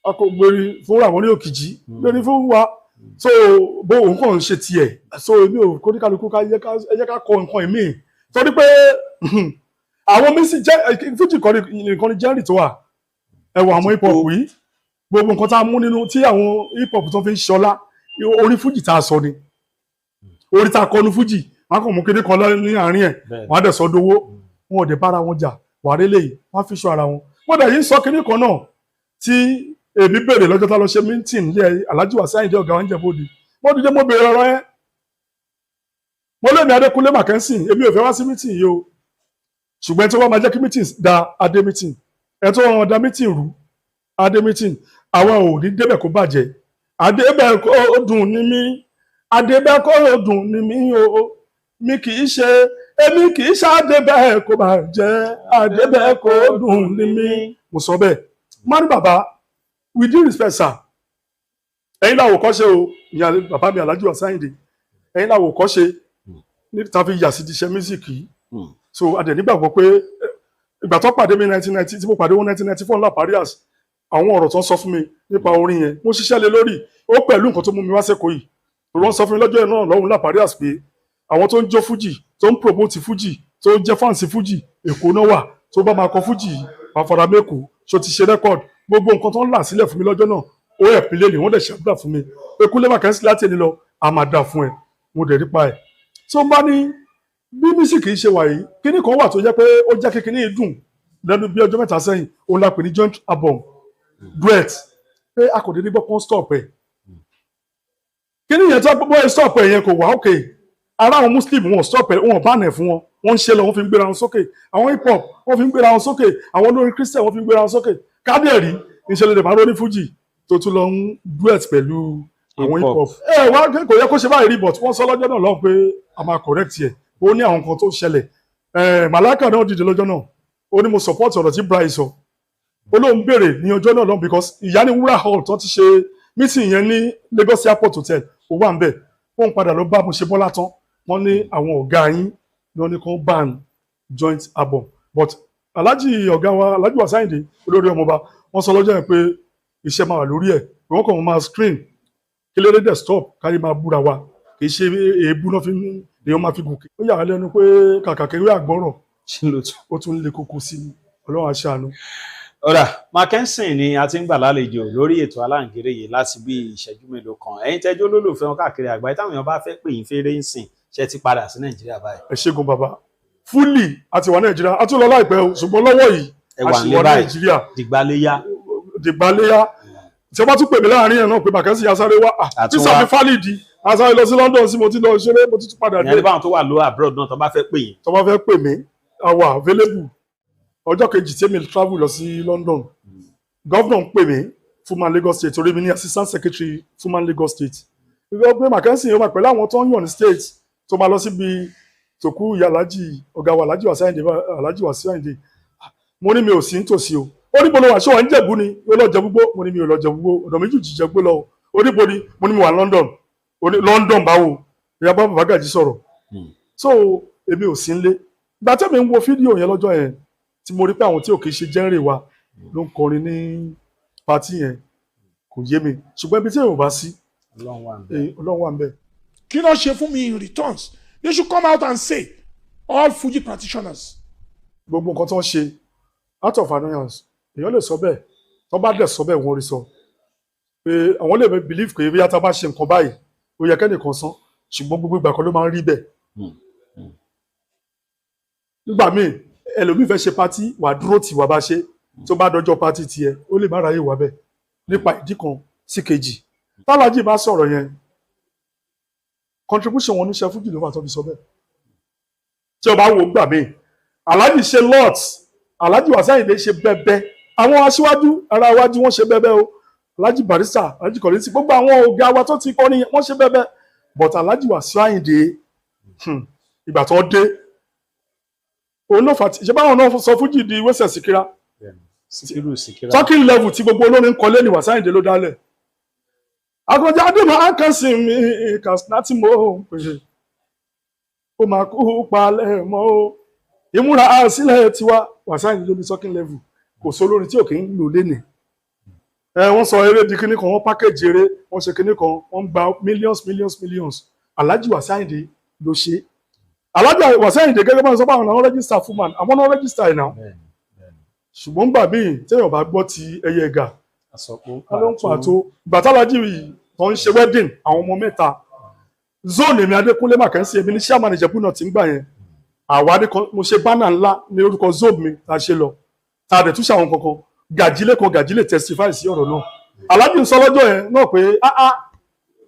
ọkọ̀ gbèrin fún àwọn ní Òkìjí, gbèrin fún wa. So bó òun kàn ń ṣe tiẹ̀, so èmi ò kó ní kálukú ká yẹ ká ẹ jẹ́ ká kọ nǹkan ìmíì, torí pé àwọn mísì jẹ́ fújì kọ́ nìkan ní jẹ́rìí tó wà. Ẹ wọ àwọn hip hop yìí, gbogbo nǹkan tá a mú nínú tí àwọn hip hop tó fi ń ṣọlá, orí fújì tá a sọ ni, orí tá a kọ ní fújì. Wọn kàn mú kéde kan ní àárín ẹ̀, wọn á dẹ̀ sọ dowó. Wọn ò dẹ̀ bára wọn jà wàá lè yìí, wọn á fi ṣọ́ ara wọn. Wọn dẹ̀ yìí ń sọ kinní kan náà tí èmi béèrè lọ́jọ́ tá a lọ ṣe meeting ní Alhaji Wasiu Ayinde, ọ̀gá wọn Ìjẹ̀bú Òde. Mo dìde, mo béèrè ọ̀rọ̀ yẹn. Mo lé mi Adékúnlé Mackenzie, èmi ò fẹ́ wá sí meeting yìí o, ṣùgbọ́n tí wọ́n máa jẹ́ kí meeting da adé meeting ẹ̀, tó wọn da meeting rú adé meeting, àwa ò ní débẹ̀ kó bàjẹ́. Adébẹ̀ kó dùn ní mí, adébẹ̀ kó dùn ní mí o, mi kì í ṣe, èmi kì í ṣe adébẹ̀ kó bàjẹ́, adébẹ̀ kó dùn ní mí. Mo sọ bẹ́ẹ̀, má ní bàbá, with due respect sir, ẹ̀yin làwò kọ́ ṣe o. Ìyá bàbá mi Alhaji Wasiu Ayinde, ẹ̀yin làwò kọ́ ṣe ní ta fi yà sí di iṣẹ́ music yìí. So a dẹ̀ nígbàgbọ́ pé ìgbà tó pàdé mi 1990, tí mo pàdé wọn 1994 ńlá Parias, àwọn ọ̀rọ̀ tó ń sọ fún mi nípa orin yẹn, mo ṣiṣẹ́ lé lórí ó pẹ̀lú nǹkan tó mú mi wá sẹ́kọ̀ọ́ yìí. Wọ́n sọ fún mi lọ́jọ́ yẹn náà lọ́hùn ńlá Parias pé àwọn tó ń jó fújì, tó ń promote fújì, tó ń jẹ́ fans fújì, Èkó náà wà. Tó bá máa kọ fújì yìí, wàá fara mẹ́kọ̀ọ́ ṣó ti ṣe record. Gbogbo nǹkan tó ń là sílẹ̀ fún mi lọ́jọ́ náà, ó ẹ̀ pínlẹ̀ ní wọ́n dẹ̀ ṣàdúrà fún mi pé Kúnlé Mackenzie, láti ẹni lọ, a máa dà fún ẹ. Mo dẹ̀ rí pa ẹ̀ tó ń bá ní bí music ṣe wà yìí. Kíní kan wà tó jẹ́ pé ó jẹ́ kékeré yìí dùn lẹ́nu bí ọjọ́ mẹ́ta sẹ́yìn, òun la pè ní joint album duet, pé a kò dédé gbọ́ pọ́n stop ẹ̀. Kíní yẹn tó bọ́ ẹ stop ẹ̀ yẹn kò wá òkè. Ara àwọn Muslim, wọn stop ẹ, wọn ban ẹ fún wọn, wọn ń ṣe lọ, wọn fi ń gbéra wọn sókè. Àwọn hip hop, wọn fi ń gbéra wọn sókè. Àwọn olórin Christian, wọn fi ń gbéra wọn sókè. Kábíyèrí ìṣẹ̀lẹ̀ dẹ̀ máa lórí Fuji tó tún lọ ń duet pẹ̀lú àwọn hip hop. Ẹ wá, kò yẹ kó ṣe báyìí rí, but wọ́n sọ lọ́jọ́ náà lọ́hùn pé a máa correct yẹ. Ó ní àwọn nǹkan tó ṣẹlẹ̀. Ẹ Màláìka náà dìde lọ́jọ́ náà, ó ní mo support ọ̀rọ̀ tí Bryce sọ. Ó lóun béèrè ní ọjọ́ náà lọ́hùn because Ìyáni Wúrà Hall tó ti ṣe meeting yẹn ní Lagos Airport Hotel, ó wà ń bẹ̀. Wọ́n padà lọ bá mo ṣe bọ́lá tán, wọ́n ní àwọn ọ̀gá yín ní wọ́n ní kàn ban joint album. But Alhaji, ọ̀gá wa, Alhaji Wasiu Ayinde, olórí ọmọọba, wọ́n sọ lọ́jọ́ yẹn pé iṣẹ́ máa wà lórí ẹ̀, pé wọ́n kàn máa screen kí lóde dẹ̀ stop káyé máa búra wa. Kì í ṣe èébú náà fi ń èèyàn máa fi gòkè. Ó yà á lẹ́nu pé kàkà kéré àgbọ̀rọ̀, ó tún lè koko sí i. Ọlọ́run á ṣàánú. Ọ̀rà Mackenzie ni a ti ń gbà lálejò lórí ètò Aláǹgẹ̀rẹ̀ yìí láti bí ìṣẹ́jú mélòó kan. Ẹ̀yin tẹ́jú olólùfẹ́ wọn káàkiri àgbáyé, táwọn èèyàn bá fẹ́ pè yín fèrè ń sìn, ṣe ti padà sí Nàìjíríà báyìí? Ẹ ṣègùn bàbá, fúlì àti wà Nàìjíríà, a tún lọ láìpẹ́ o, ṣùgbọ́n lọ́wọ́ yìí Ẹ a wà sì nílé wà báyìí. Nàìjíríà. Dìgbàléyà. Dìgbàléyà, tí wọ́n bá tún pè mí láàrin ẹ̀ náà pé Mackenzie asáré wá, Àtúnwá. tíṣà mi fálìdì, asáré lọ sí London sí, mo ti lọ ṣeré, mo ti tún padà Ìyẹn dé. ní báwọn tó wà ló abroad náà tó bá fẹ́ pè yín. Tó bá fẹ́ pè mí, a wà available. Ọjọ́ kejì tí èmi travel lọ sí London, governor ń pè mí, Fuman Lagos State, torí mi ní assistant secretary Fuman Lagos State, ìwé pé Mackenzie yóò máa pẹ̀lú àwọn tó ń yàn ní state tó máa lọ síbi tòkú ìyá Alhaji, ọ̀gá wa, Alhaji Wasiu Ayinde, Alhaji Wasiu Ayinde. Mo ní mi ò sí nítòsí o. Ó ní bolo wà, ṣé wà ń Jẹ̀bú ni ó lọ Jẹ̀bú gbó? Mo ní mi ò lọ Jẹ̀bú gbó, ọ̀dọ̀ méjì jì Jẹ̀bú lọ o. Ó ní bo ni? Mo ní mo wà London. Ó ní London báwo? Ìyá bá bàbá Gàjí sọ̀rọ̀. So èmi ò sí nílé. Ìgbà tẹ́mi ń wo fídíò yẹn lọ́jọ́ yẹn, tí mo rí pé àwọn tí ò kì í ṣe jẹ́rìí wa ló ń kọrin ní party yẹn, kò yé mi, ṣùgbọ́n ibi tí èrò bá sí, Ọlọ́run wà ń bẹ̀. Ọlọ́run wà ń bẹ̀. Kí ló ṣe fún mi in returns? They should come out and say, all Fuji practitioners. Gbogbo nǹkan tó ń ṣe out of annoyance, èèyàn lè sọ bẹ́ẹ̀. Tó bá dẹ̀ sọ bẹ́ẹ̀, wọ́n rí sọ pé àwọn lè believe pé bí ata bá ṣe nǹkan báyìí, ó yẹ kẹ́nìkan san, ṣùgbọ́n gbogbo ìgbà kan ló máa ń rí bẹ́ẹ̀. Nígbà míì, ẹlòmíì fẹ́ ṣe party, wà dúró tì wà bá ṣe, tó bá dọjọ́ party tiẹ̀, ó lè má ráyè wà bẹ́ẹ̀ nípa ìdí kan sí kejì. Tálájì bá sọ̀rọ̀ yẹn, contribution wọn níṣẹ́ fújì ló wà tó fi sọ bẹ́ẹ̀. Tí o bá wo gbà míì, Alhaji ṣe lot, Alhaji Wasiu Ayinde ṣe bẹ́ẹ̀bẹ́, àwọn aṣíwájú ara iwájú wọn ṣe bẹ́ẹ̀bẹ́ o, Alhaji Barrister, Alhaji Kollington, gbogbo àwọn ọ̀gá wa tó ti kọ́ ni wọ́n ṣe bẹ́ẹ̀bẹ́, but Alhaji Wasiu Ayinde, ìgbà tó dé, òun ló fà tí ìṣe báwọn náà sọ fújì di wẹ́sẹ̀ síkírá. Síkírù Síkírà. Talking level tí gbogbo olórin kọ lé ní Wasiu Ayinde ló dálẹ̀. Àkànjá Adémọ Àkànṣe mi Katsina tí mo ń pè, ó máa kú palẹ̀ mọ́ o, ìmúra sílẹ̀ tiwa, Wasiu Ayinde ló ní talking level. Kò sí olórin tí ò kì í lò lénìí. Ẹ wọ́n sọ eré di kíní kan, wọ́n package eré, wọ́n ṣe kíní kan, wọ́n ń gba millions, millions, millions. Alhaji Wasiu Ayinde ló ṣe. Alhaji Wasiu Ayinde, gẹ́gẹ́ bá ń sọ báwọn làwọn register Fuman, àwọn náà register ẹ̀ náà, ṣùgbọ́n gbà míì téèyàn bá gbọ́ ti ẹyẹ ẹ̀gà ló ń pàtó. Gbàtàlájì tó ń ṣe wedding àwọn ọmọ mẹ́ta zone, èmi Adékúnlé Mackenzie, èmi ní chairman Ìjẹ̀bú náà ti ń gbà yẹn. Àwa ní mo ṣe banner ńlá ní orúkọ zone mi tá a ṣe lọ, tá a dẹ̀ tún ṣe àwọn kankan. Gàjílẹ̀ kan, Gàjílẹ̀ testify sí ọ̀rọ̀ náà. Aláàjì ń sọ lọ́jọ́ yẹn náà pé, ah ah,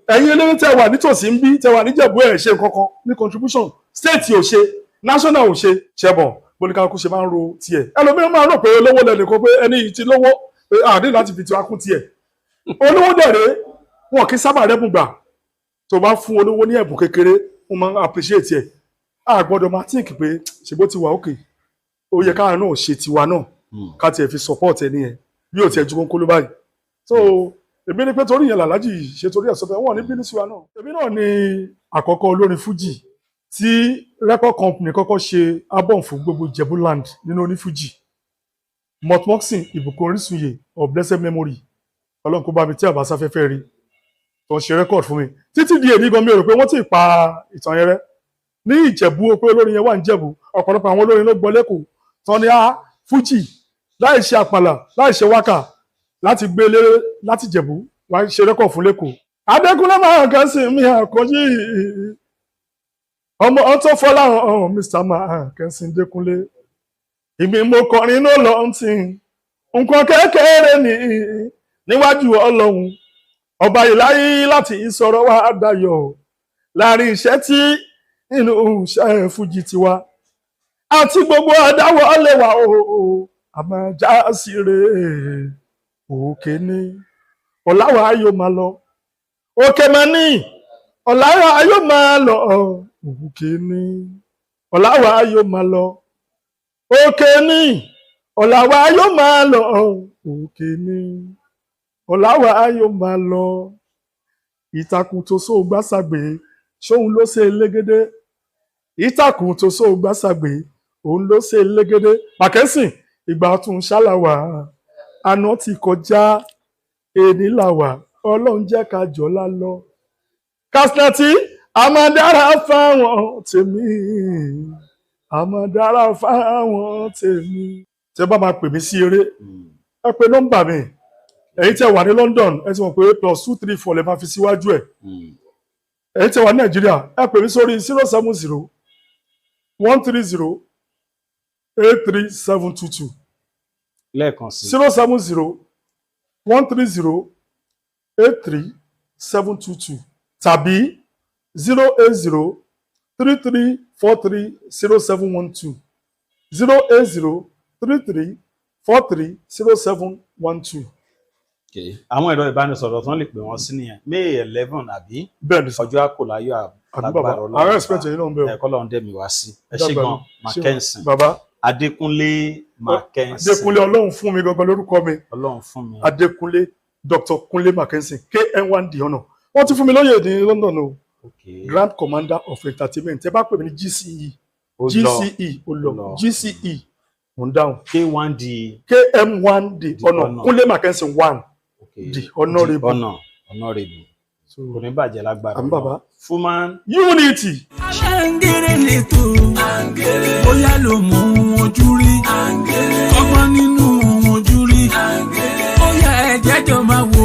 ẹ̀yin eléré tẹ́ wà nítòsí ń bí, tẹ́ wà níjẹ̀bú, ẹ̀ ṣe nǹkan kan ní contribution. State ò ṣe, national ò ṣe. Ṣẹbọ̀ bóníkàkú ṣe máa ń ro tiẹ̀, ẹlòmíràn máa ń rò pé olówó lẹ́nìkan, pé ẹni yìí ti lówó, pé àdé láti fi tiwa kún tiẹ̀. Olówó dẹ̀rẹ́, wọn kì í sábà rẹ́bùn gbà. Tó bá fún olówó ní ẹ̀bùn kékeré, wọn máa ń appreciate ẹ̀. A gbọ́dọ̀ máa think pé ṣèbó ti wà òkè, ó yẹ káà náà ṣe tiwa náà, ká tiẹ̀ fi support ẹni yẹn bí ò tiẹ̀ ju kónkóló báyìí. So èmi ni pé torí yẹn làlájì ṣe torí ẹ̀ sọ fẹ́ wọn ní bínú sí wa náà. Èmi náà ni àkọ́kọ́ olórin fújì tí record company kọ́kọ́ ṣe album fún gbogbo Ìjẹ̀bú-land nínú onífújì. Motmoxin Ìbùkún Orísunyè of blessed memory, Ọlọ́run kó bá mi tí àbá sáfẹ́fẹ́ rí, tó ń ṣe record fún mi títí di èdè gan. Mi ò rò pé wọ́n ti pa ìtàn yẹn rẹ́ ní Ìjẹ̀bú o, pé olórin yẹn wà ní Ìjẹ̀bú. Ọ̀pọ̀lọpọ̀ àwọn olórin ló gbọ́ lẹ́kọ̀ọ́ tán ní á fújì láì ṣe àpàlà, láì ṣe wákà, láti gbé eléré láti Ìjẹ̀bú wá ṣe record fún lẹ́kọ̀ọ́. Adékúnlé máa kàn sí mi àkànjí ọmọ ọtọ fọláhàn ọhún, Mr Mackenzie Dékúnlé, ìmí mo kọrin ló lọ ń tì nǹkan kékeré ní níwájú Ọlọ́run ọba ìláyé láti ìsọ̀rọ̀ wa dayọ̀ láàrin iṣẹ́ tí Nínú iṣẹ́ fújì tiwa àti gbogbo adáwọ̀ ọlẹ́wà o, àmọ́ já síre. Òkè ní ọ̀làwà yóò máa lọ, òkè máa ní ọ̀làwà yóò máa lọ, òkè ní ọ̀làwà yóò máa lọ, òkè ní ọ̀làwà yóò máa lọ, òkè ní ọ̀làwà yóò máa lọ. Ìtàkùn tó so gbàsàgbé, ṣóun ló ṣe elégédé? Ìtàkùn tó so gbàsàgbé, òun ló ṣe elégédé. Màkẹ́sìn, ìgbà tún ṣàlàwà, àná ti kọjá, èní làwà, Ọlọ́run jẹ́ ká jọlá lọ. Kásínátì, a máa dára fáwọn tèmi, a máa dára fáwọn tèmi. Tẹ bá máa pè mí sí eré, ẹ pe nọ́mbà mi. Ẹ̀yin tẹ́ wà ní London, ẹ ti mọ̀ pé +234 lè máa fi síwájú ẹ̀. Ẹ̀yin tẹ́ wà ní Nàìjíríà, ẹ pè mí sórí 07013083722. Lẹ́ẹ̀kan sí. 07013083722 tàbí 08033430712, 08033430712. Àwọn ẹ̀rọ ìbánisọ̀rọ̀ tán lè pè wọ́n sí nìyẹn. May 11, àbí? Bẹ́ẹ̀ ni sir. Ọjọ́ àkòláyọ̀. Àbí bàbá, àwọn expert yìí náà ń bẹ̀ o. Ẹ̀kọ́ lọ́n dẹ̀mí wá sí. Ẹ ṣé Dàgbà gan ni. Mackenzie. Bàbá. Adékúnlé Mackenzie. Adékúnlé Ọlọ́run fún mi gangan lórúkọ mi. Ọlọ́run fún mi. Adékúnlé, Dr. Kúnlé Mackenzie, KN1 The Honour. Wọ́n ti fún mi lóyè ní London o. Grand Commander of Entertainment. Ẹ bá pè mí ní GCE. Ó lọ. GCE, ó lọ. Lọ. GCE, mò ń dáhùn. K1D. KM1 The Honour. Honour. Kúnlé Mackenzie 1 The Honourable. The Honour, Honourable. Kò ní bàjẹ́ lágbára. Àmín bàbá. Fuman. Unity. Àǹgẹ̀rẹ̀ lẹ́tọ̀, bóyá ló mú ojú rí, kọ́gbọ́n nínú ojú rí, bóyá ẹ̀jẹ̀ jọ máa wò.